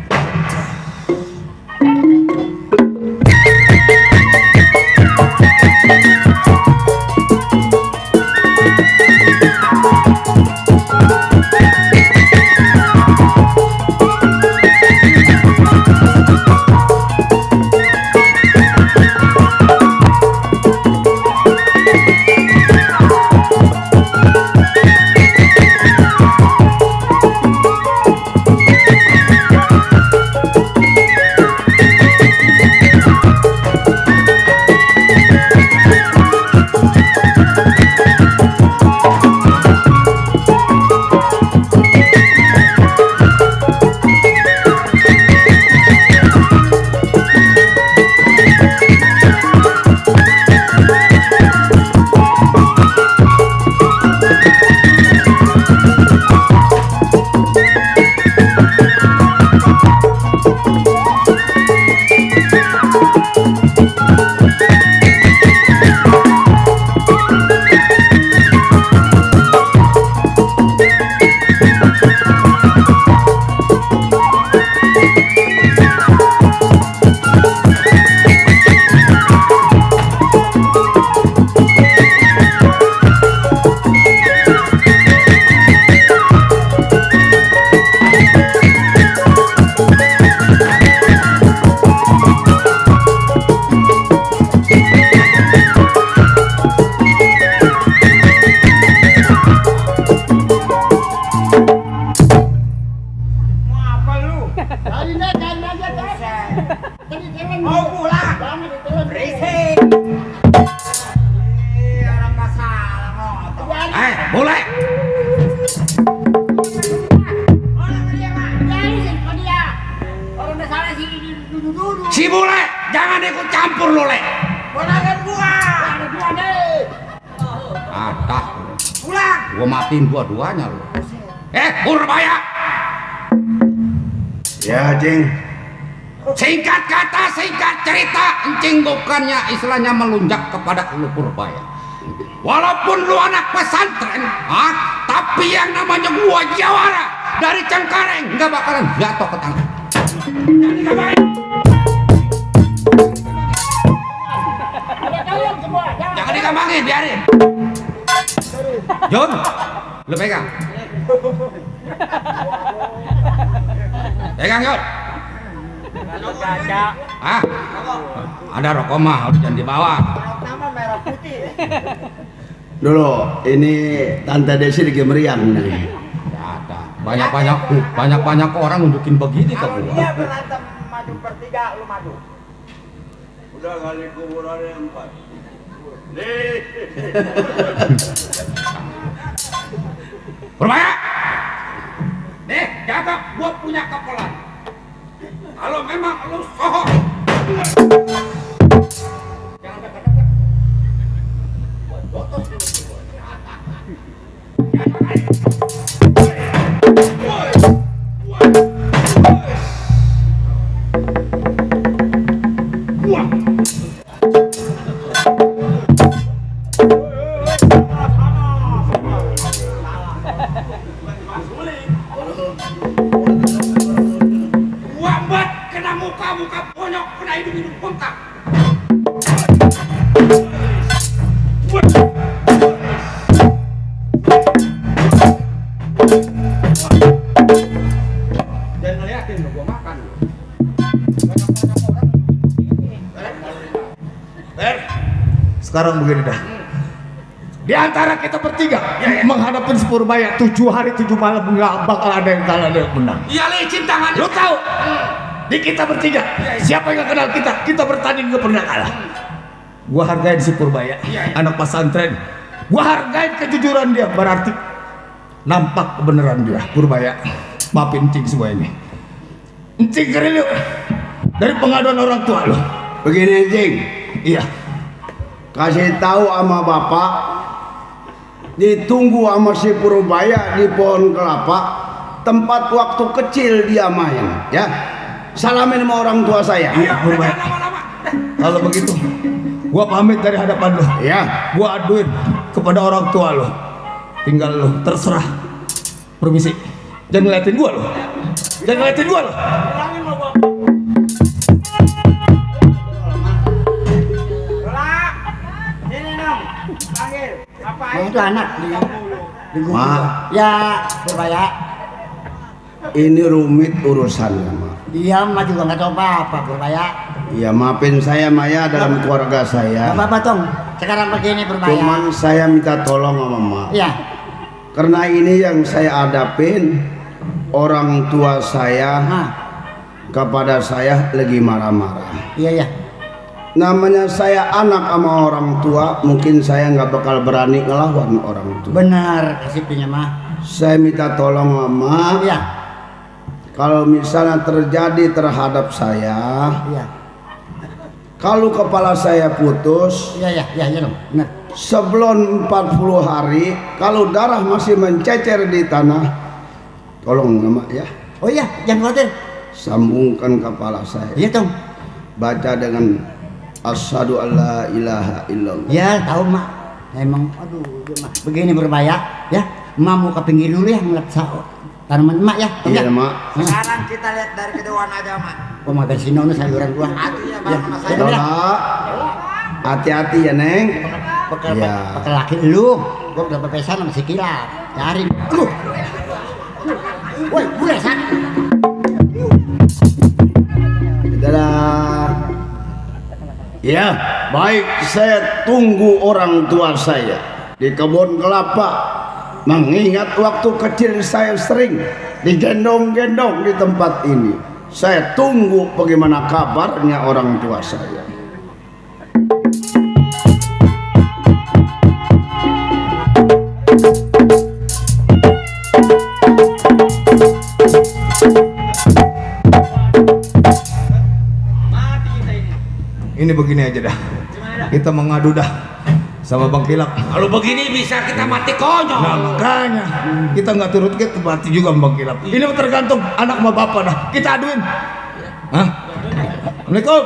Mau pulang. Berisik. Orang masalah motor. Mulai. Si bule, jangan ikut campur lo, Le. Pulangan gua. Atah, Pulang. gua matiin dua-duanya lo. Purbaya. Ya, Cing. Singkat kata, singkat cerita, encing bukannya istilahnya melunjak kepada lu Purbaya. Walaupun lu anak pesantren, tapi yang namanya gua jawara dari Cengkareng nggak bakalan jatuh ke tangan. Jangan dikambangin, biarin. Jun, lu pegang. Pegang, Jun. Ada rokok mah, jangan dibawa. Dulu, ini Tante Desi lagi meriang nih. Banyak orang nunjukin begini ke gua. Dia berantem maju bertiga, lu maju. Udah kali kuburannya 4. Berbahaya. Nih, jaga gua punya kepelan. Kalau memang lu sohor, jangan dekat-dekat. Buat botos lu. Wambat kena muka ponyok, kena hidung bengkak. Jangan ngeliatin gua makan. Sekarang begini dah. Di antara kita bertiga menghadapi si Purbaya 7 hari 7 malam nggak bakal ada yang kalah, ada yang menang. Iya, licin tangan. Lu tahu? Di kita bertiga, siapa yang gak kenal kita? Kita bertanding gak pernah kalah. Gua hargain si Purbaya, anak pesantren. Gua hargain kejujuran dia, berarti nampak kebenaran dia. Purbaya, maafin Encing semua ini. Encing keren yuk dari pengaduan orang tua lo. Begini, Cing. Iya. Kasih tahu sama bapak, ditunggu sama si Purbaya di pohon kelapa, tempat waktu kecil dia main, ya. Salamin sama orang tua saya. Iya, Purbaya. Kalau begitu, gua pamit dari hadapan lo. Ya. Gua aduin kepada orang tua lo. Tinggal lo, terserah. Permisi. Jangan ngeliatin gua lo. Jangan ngeliatin gua lo. Nah, itu anak di gua. Ma, Ya, Purbaya. ini rumit urusannya, Ma. Dia mah juga nggak tahu apa-apa, Purbaya. Ya, maafin saya, Maya, dalam keluarga Nggak saya. apa-apa, Tong. Sekarang begini, Purbaya. Cuman saya minta tolong sama Ma. Iya. Karena ini yang saya hadapin, orang tua saya Nah, kepada saya lagi marah-marah. iya. Namanya saya anak sama orang tua, mungkin saya nggak bakal berani ngelawan orang tua. Benar, kasihnya mah. Saya minta tolong Mama, Iya. kalau misalnya terjadi terhadap saya, Iya. kalau kepala saya putus, Iya dong. Benar. sebelum 40 hari, kalau darah masih mencecer di tanah, tolong Mama ya, Oh iya, jangan khawatir. sambungkan kepala saya. Iya, Tong. Baca dengan asyhadu alla ilaha illallah. Ya, tahu, Mak. Emang aduh, dia, Mak. Begini Purbaya, ya. Emak mau ke pinggir dulu ya ngeliat tanaman emak ya. Tong, Iya, ya? Mak. Sekarang kita lihat dari kedua aja, Mak. Oh, mau dari sini sayuran gua. Aduh ya, Bang, sama saya. Tong, ya. Doa. Hati-hati ya, Neng. Pakai Iya. pakai laki lu. Gua udah bepesan sama si Kilat. Cari. Woi, bule sak. Dadah. Ya, baik, saya tunggu orang tua saya di kebun kelapa. Mengingat waktu kecil saya sering digendong-gendong di tempat ini. Saya tunggu bagaimana kabarnya orang tua saya. Ini begini aja dah. Kita mengadu dah sama Bang Kilap. Kalau begini bisa kita mati konyol. Nah makanya kita nggak turut kita mati juga sama Bang Kilap. Ini tergantung anak sama bapak dah. Kita aduin. Hah? Assalamualaikum.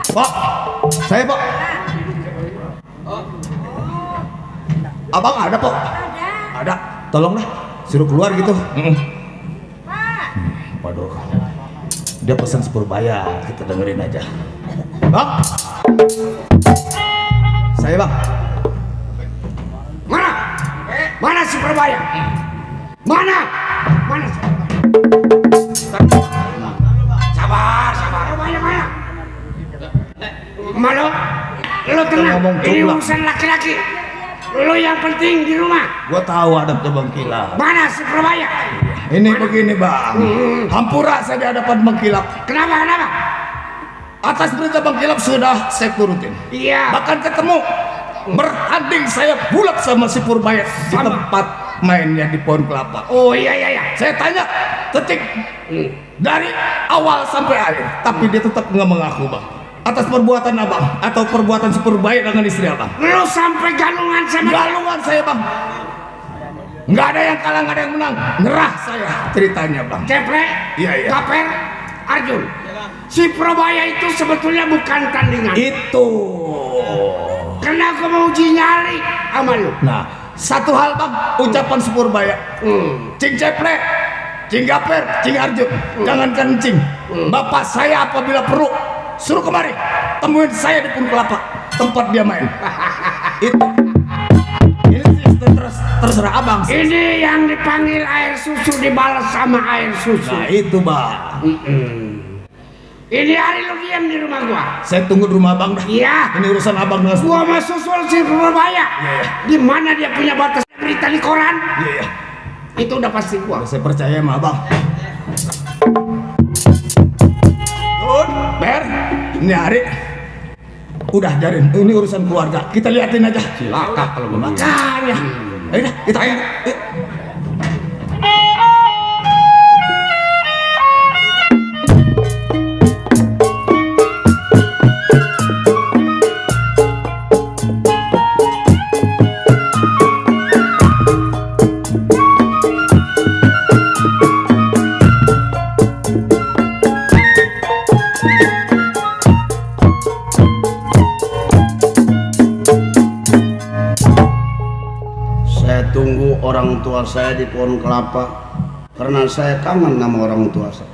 Pak, saya Pak. Abang ada Pak? Ada. Tolong dah, suruh keluar gitu. Waduh. Dia pesan Sepurbaya, kita dengerin aja. Bang, saya Bang. Mana? Mana Sepurbaya? Mana? Mana Sabar, sabar. Sepurbaya mana? Malu? Lu tenang. Ini urusan laki-laki. Lu yang penting di rumah. Gua tahu adabnya Bang Kilap. Mana Sepurbaya? Ini begini Bang, hampura saya di hadapan Bang Kilap. Kenapa? Kenapa? Atas perintah Bang Kilap sudah saya turutin. Iya. Bahkan ketemu bertanding saya bulat sama si Purbaya di tempat mainnya di Pohon Kelapa. Oh iya iya iya. Saya tanya detik dari awal sampai akhir, tapi dia tetap nggak mengaku Bang. Atas perbuatan abang atau perbuatan si Purbaya dengan istri abang. Lu sampai galungan sama Galungan saya Bang. Nggak ada yang kalah, nggak ada yang menang. Nyerah saya ceritanya Bang. Ceplek, Iya, iya. Kaper, Arjun. Si Purbaya itu sebetulnya bukan tandingan. Itu. Karena aku mau uji nyali sama lu. Nah, satu hal Bang, ucapan si Purbaya. Cing Ceplek, Cing Gaper, Cing Arjun. Jangankan Cing. Bapak saya apabila perlu suruh kemari, temuin saya di Pohon Kelapa tempat dia main. Itu. Ini sih terserah abang. Ini yang dipanggil air susu dibalas sama air susu. Nah itu Bang. Ini hari lu diam di rumah gua. Saya tunggu di rumah abang dah. Iya. Ini urusan abang dengan Gua mau susul si Purbaya. Iya. Di mana dia punya batas berita di koran? Iya ya. Itu udah pasti gua. Saya percaya sama abang. Yun, Ber, ini hari udah jarin. Ini urusan keluarga. Kita liatin aja. Cilaka kalau begini. Makanya. Ayo dah, kita ayo. Tunggu orang tua saya di Pohon Kelapa karena saya kangen sama orang tua saya.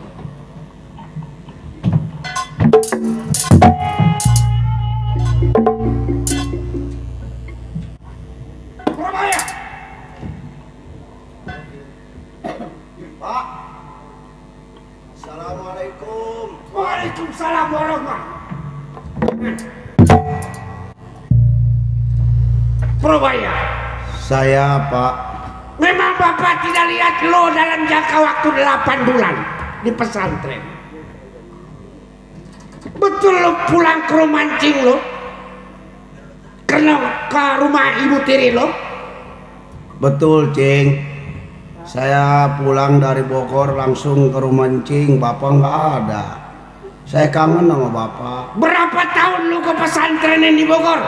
Purbaya. Pak, assalamualaikum. Waalaikumsalam warahmatullahi. Purbaya. Saya Pak. Memang Bapak tidak lihat lo dalam jangka waktu 8 bulan di pesantren. Betul lo pulang ke rumah mancing lo? Karena ke rumah ibu tiri lo? Betul Cing. Saya pulang dari Bogor langsung ke rumah Cing. Bapak nggak ada. Saya kangen sama Bapak. Berapa tahun lo ke pesantren di Bogor?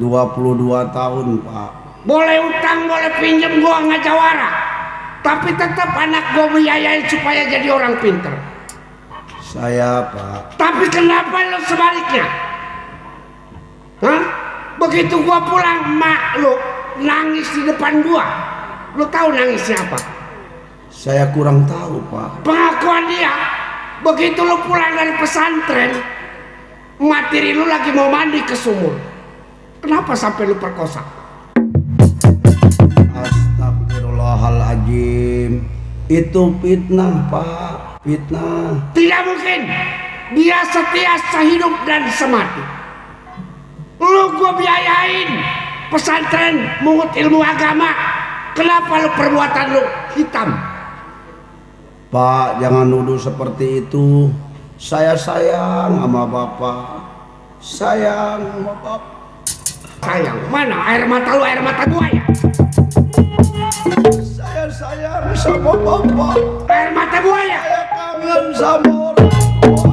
22 tahun Pak. Boleh utang, boleh pinjam, gua nggak jawara. Tapi tetap anak gua biayain supaya jadi orang pinter. Saya Pak. Tapi kenapa lo sebaliknya? Hah? Begitu gua pulang, mak lo nangis di depan gua. Lo tahu nangisnya apa? Saya kurang tahu Pak. Pengakuan dia, begitu lo pulang dari pesantren, materi lo lagi mau mandi ke sumur. Kenapa sampai lo perkosa? Astagfirullahaladzim. Itu fitnah Pak. Fitnah. Tidak mungkin. Dia setia sehidup dan semati. Lu gua biayain pesantren mungut ilmu agama. Kenapa lu perbuatan lu hitam? Pak, jangan nuduh seperti itu. Saya sayang sama Bapak. Sayang sama Bapak. Sayang, mana air mata lu, air mata buaya? Saya sayang sama Bapak. Air mata buaya. Saya kangen sama orang tua.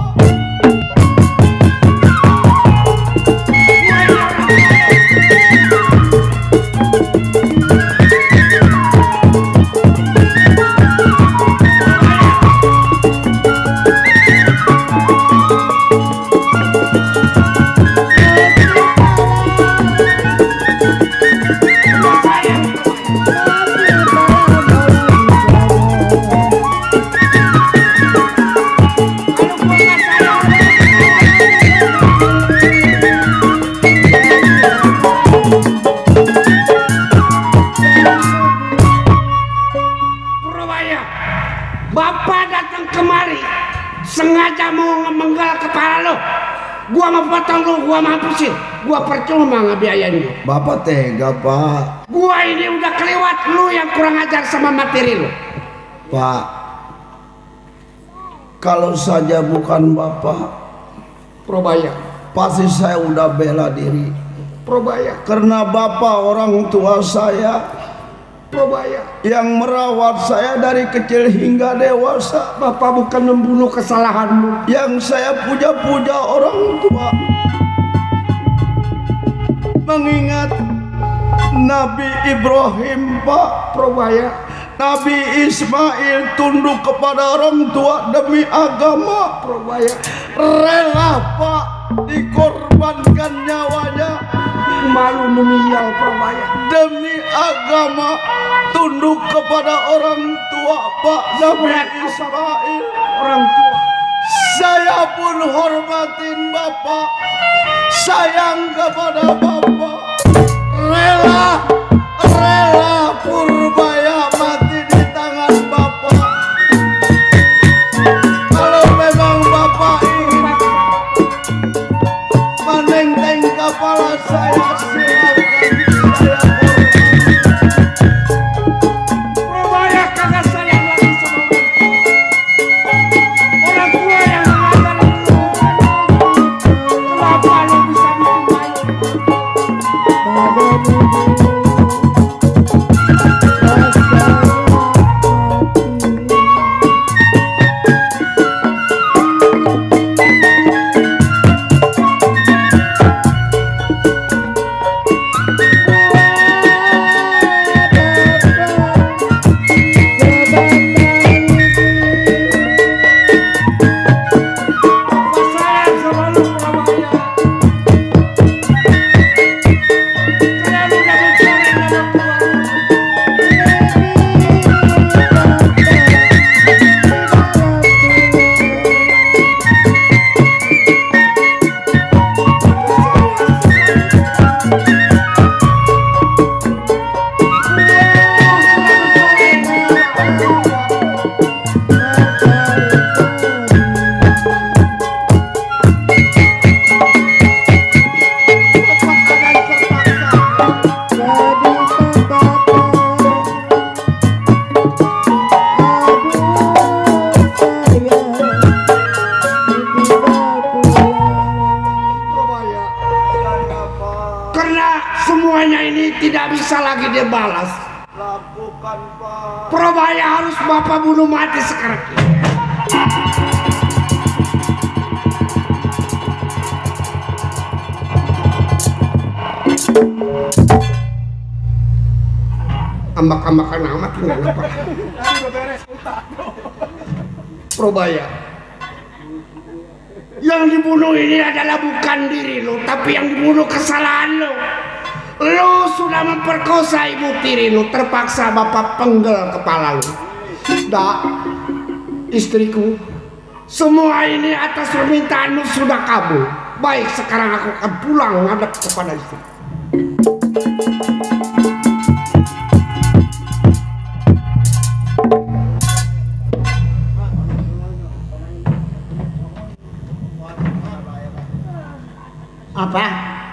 Purabaya, Bapak datang kemari sengaja mau ngemenggal kepala lo. Gua mau potong lu, gua mampusin. Gua percuma ngebiayain lu. Bapak tega, Pak. Gua ini udah kelewat, lu yang kurang ajar sama materi lu. Pak, kalau saja bukan Bapak, Purabaya, pasti saya udah bela diri. Purabaya, Karena Bapak orang tua saya Purabaya. yang merawat saya dari kecil hingga dewasa. Bapak bukan membunuh kesalahanmu. Yang saya puja-puja orang tua, mengingat Nabi Ibrahim, Pak. Purabaya, Nabi Ismail tunduk kepada orang tua demi agama. Purabaya, Rela, Pak, dikorbankan nyawanya malu meninggal, Purabaya. demi agama, tunduk kepada orang tua, Pak. Nabi Ismail. Orang tua. Saya pun hormatin Bapak, sayang kepada Bapak, rela Purbaya mati di tangan Bapak. Kalau memang Bapak ingin menenteng kepala saya, silakan. Saya hormati. Purabaya kagak sayang lagi sama orang tua yang mengajar lu. Kenapa lu bisa bikin malu? Sayang sama lu, Purabaya. Karena lu udah mencoreng nama gua. Purabaya, karena semuanya ini tidak bisa lagi dibalas. Lakukan, Pak. Purabaya harus Bapak bunuh mati sekarang. Ambak-ambakan amat tinggal apa? Purabaya, yang dibunuh ini adalah bukan diri lu, tapi yang dibunuh kesalahan lu. Lu sudah memperkosa ibu tiri lu, terpaksa Bapak penggel kepala lu. Dak, istriku, semua ini atas permintaanmu sudah kabul. Baik, sekarang aku akan pulang ngadep kepada istri. Apa?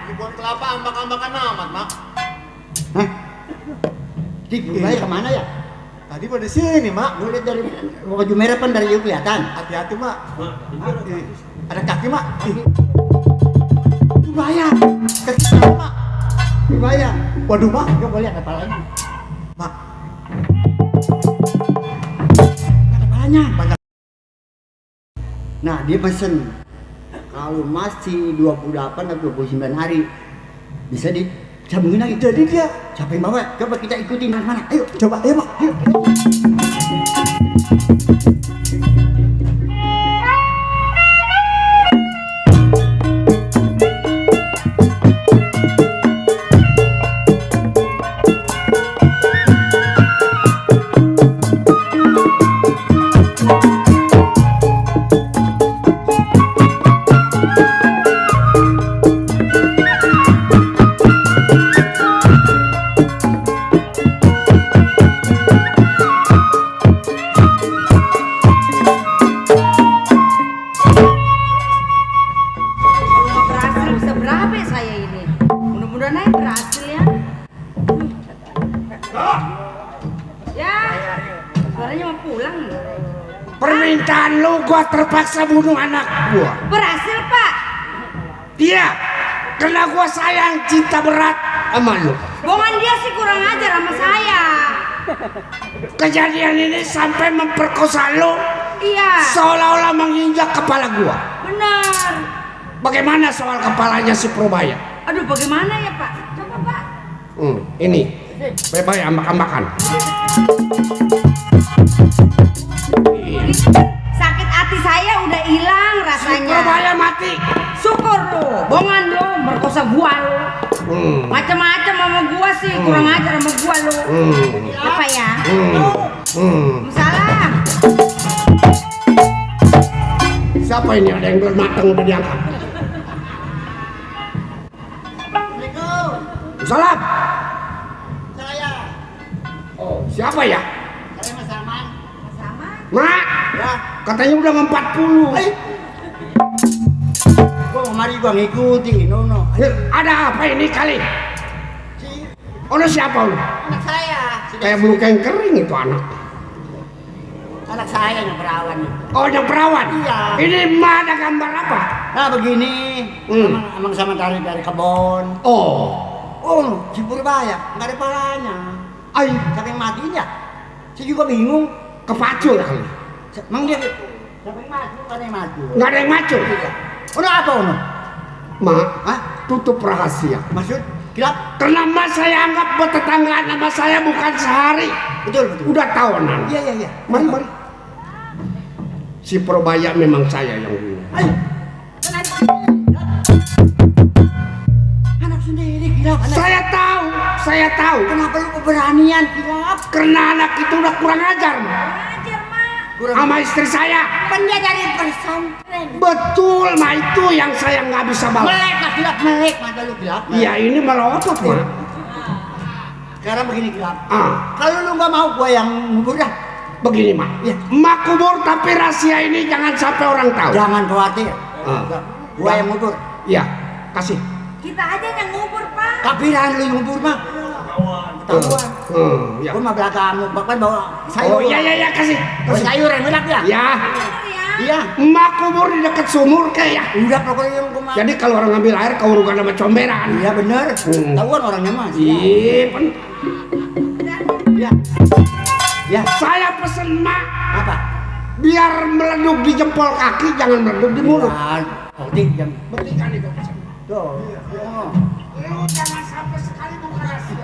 Kebun kelapa ambak-ambakan amat, Mak. Hah? Dik, Purbaya kemana ya? Tadi mau di sini, Mak. Lu lihat dari baju merah kan dari jauh kelihatan. Hati-hati, Mak. Ada kaki, Mak. Bahaya. Kaki saya, Mak. Bahaya. Waduh, Mak. Coba lihat kepalanya. Mak. Ada kepalanya. Banyak. Nah, dia pesen kalau masih 28 atau 29 hari bisa disambungin lagi. Jadi dia. Siapa yang bawa? Coba kita ikutin mana? Ayo. Coba, ayo, Mak. Ayo. Berhasil bisa berapa ya saya ini? Mudah-mudahan aja berhasil ya. Ya, suaranya mau pulang. Permintaan lu gua terpaksa bunuh anak gua. Berhasil Pak. Dia karena gua sayang cinta berat sama lu. Bohongan dia sih kurang ajar sama saya. Kejadian ini sampai memperkosa lu, Iya, seolah-olah menginjak kepala gua. benar. Bagaimana soal kepalanya si Probaya? Aduh, bagaimana ya Pak? Coba Pak. Ini bebas ambak-ambakan. Sakit hati saya udah hilang Si rasanya. Probaya mati. Syukur lu, bohongan lu, merkosa gua lu. Macam-macam sama gua sih, kurang ajar sama gua lu. Apa ya? Salah. Siapa ini? Ada yang belum matang udah diangkat. Salam. Saya. Oh, siapa ya? Saya Mas Arman. Sama. Mak, Ya. katanya udah 40. Gua kemari gua ngikutin, Nono. Ada apa ini kali? Si Ono siapa lu? anak saya. Kayak belukeng kering itu anak. Anak saya yang perawan nih. Oh, yang perawan? Iya. Ini mah ada gambar apa? Nah begini, emang sama dari kebon. Oh, Oh, si Purbaya nggak ada palanya. ay, Siapa yang mati ya? Saya juga bingung. kepacul kali. Emang dia siapa yang mati? Nggak ada yang mati. Nggak ada yang macul. Ono apa ono? Mak, Hah? tutup rahasia. Maksud? Kilap? Karena mas saya anggap bertetanggaan sama saya bukan sehari. Betul betul. Udah tahunan. Iya iya iya. Mari, mari. Si Probaya memang saya yang bunuh. Ayo. Anak sendiri kilap. Anak. Saya tahu. Kenapa lu keberanian kilap? Karena anak itu udah kurang ajar, Mak. Ajar Mak. Sama istri saya. Kan dia dari pesantren. Betul, Mak, itu yang saya nggak bisa balas. Melek lah kilap melek. Mata lu kilap. Iya, ini melotot, Mak. Sekarang begini kilap. Ah, Kalau lu nggak mau gua yang ngubur dah. begini, Mak. Iya. Mak kubur, tapi rahasia ini jangan sampai orang tahu. Jangan khawatir. Ah. Gua yang ngubur. Iya, kasih. Kita aja yang ngubur Pak. Kapiran lu yang ngubur mah. Ketahuan. Ya. Gua mah belakang bahkan bawa Oh, sayur. iya, kasih. Bawa sayur yang enak ya. Ya, Iya. Mak kubur di dekat sumur kayak. Udah pokoknya yang gua mau. Jadi kalau orang ngambil air keurukan sama comberan. Iya bener. Tahuan orangnya mas. Iya, Iya. Ya. saya pesen Mak Apa? biar meleduk di jempol kaki, jangan meleduk di mulut. Ya, penting jam. Berikan itu pesan. Tuh. Oh. Lu jangan sampai sekali buka rahasia.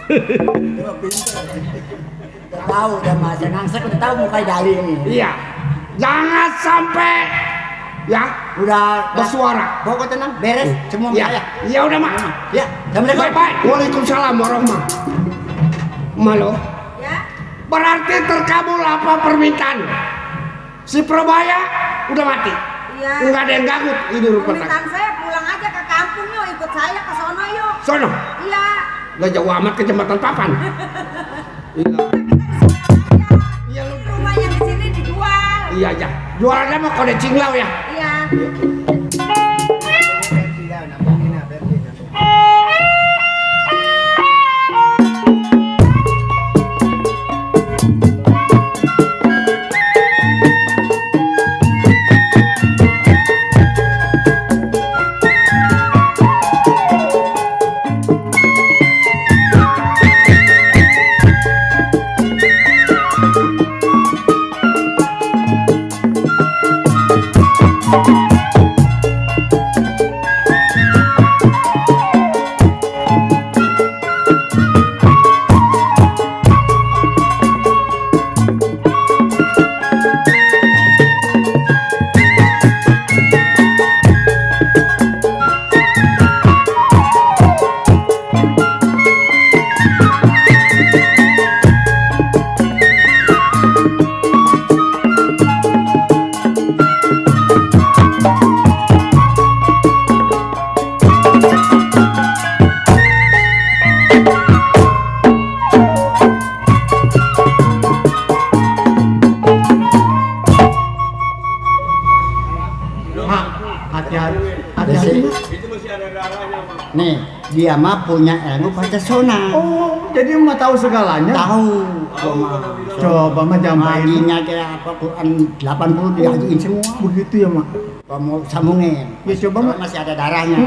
Udah pintar. Udah tahu udah mas. Nangsek udah tahu muka dari ini. Iya, jangan sampai ya Udah bersuara. Pokoknya tenang. Beres. Semua Ya, saya. ya udah Mak. Ya. Assalamualaikum. Bye-bye. Waalaikumsalam warahmatullahi. Malo, Ya. berarti terkabul apa permintaan? Si Probaya udah mati. Iya. Enggak ada yang ganggu ini rupanya. Permintaan saya pulang aja ke kampung yuk, ikut saya ke sono yuk. Sono, Iya. udah jauh amat ke jembatan Papan. Iya. Iya lu. Rumah yang di sini dijual. Iya aja. Jualannya mah kode cinglau ya. Iya. dia mah punya ilmu Pancasona. Oh, jadi emak tahu segalanya? Tahu. Gua mah. Coba mah jamain. Ngajinya kayak apa Quran 80 dihajiin semua. Begitu ya, Mak. Kamu sambungin. Ya coba Kalau Mak. masih ada darahnya.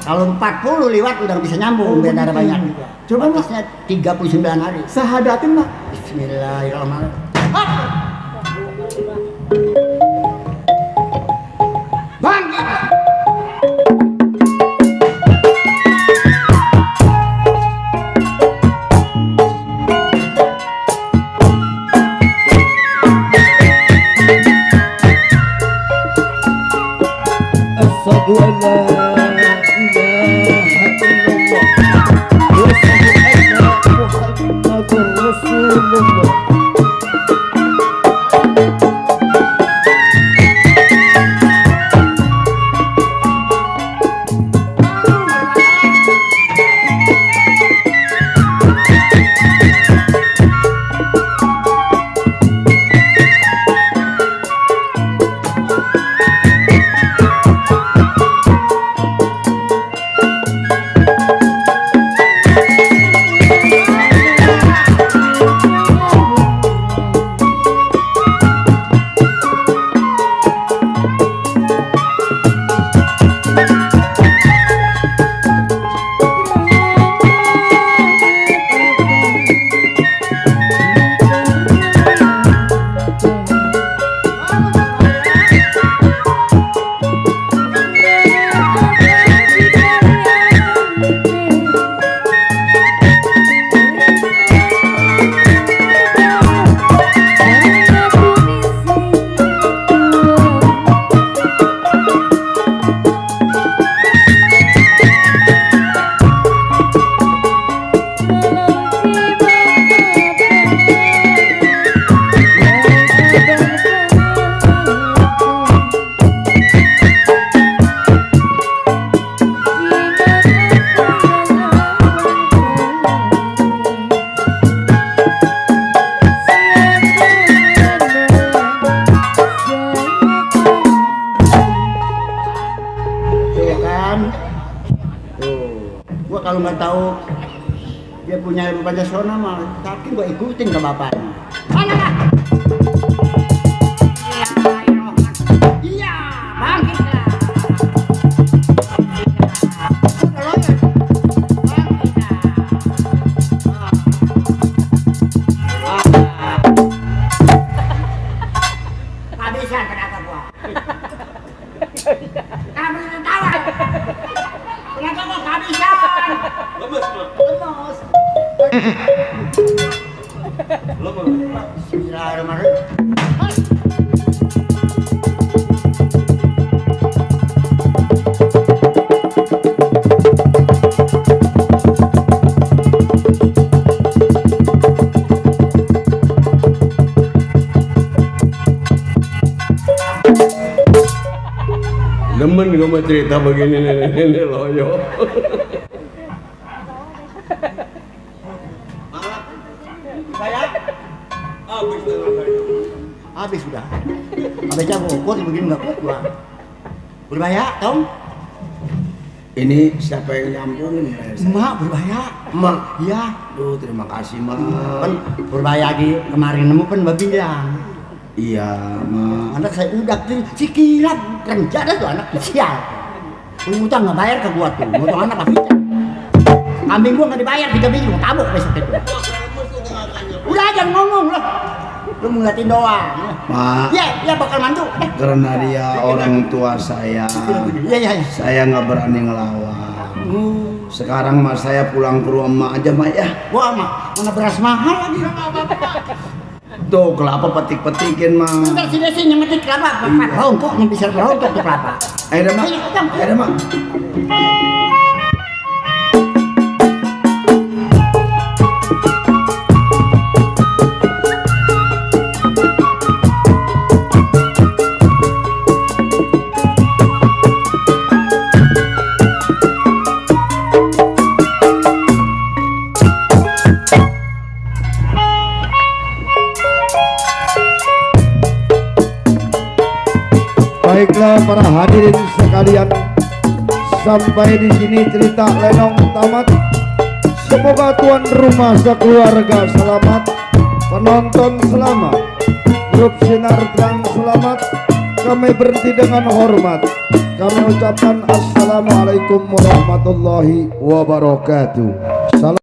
Kalau 40 lewat udah bisa nyambung biar darah banyak juga. Coba, Mak. Batasnya 39 hari. Sahadatin, Mak. Bismillahirrahmanirrahim. Bangkit. Asyhadu an la ilaha illallah wa asyhadu anna Muhammadar Rasulullah. Gua kalau nggak tahu dia punya ilmu Pancasona mah, tapi gua ikutin ke bapaknya. Iya, bangkitlah. Kehabisan kenapa gua? Kamu tertawa. Kenapa kok kehabisan? Lemes. Bismillahirrahmanirrahim. Demen gue mau cerita begini nenek loyo. Habis sudah. Habis jago, kuat begini nggak kuat gua. Berbahaya, Tom. Ini siapa yang nyambungin? Emak berbahaya. Emak. Iya. Duh, terima kasih, Mak. Kan berbahaya lagi kemarin nemu kan bilang. Iya, Mak. Anak saya udah si kilap kerja dah tuh anak sial. Utang nggak bayar ke gua tuh, utang anak apa? Kambing gua nggak dibayar 3 minggu, tabok besok itu. Udah aja ngomong loh. Lu ngeliatin doang. Mak, Ya bakal mantu. karena dia orang tua saya, Iya. saya nggak berani ngelawan. Sekarang mah saya pulang ke rumah aja, Mak ya. Wah, mana beras mahal lagi. Tuh kelapa petik-petikin, Mak. Ntar sini sih nyemetik kelapa, rontok, bisa rontok tuh kelapa. Ayo dah, Mak. Ayo dah, Mak. Baiklah para hadirin sekalian, sampai di sini cerita Lenong tamat. Semoga tuan rumah sekeluarga selamat, penonton selamat, grup Sinar Terang selamat. Kami berhenti dengan hormat. Kami ucapkan assalamualaikum warahmatullahi wabarakatuh. Salam.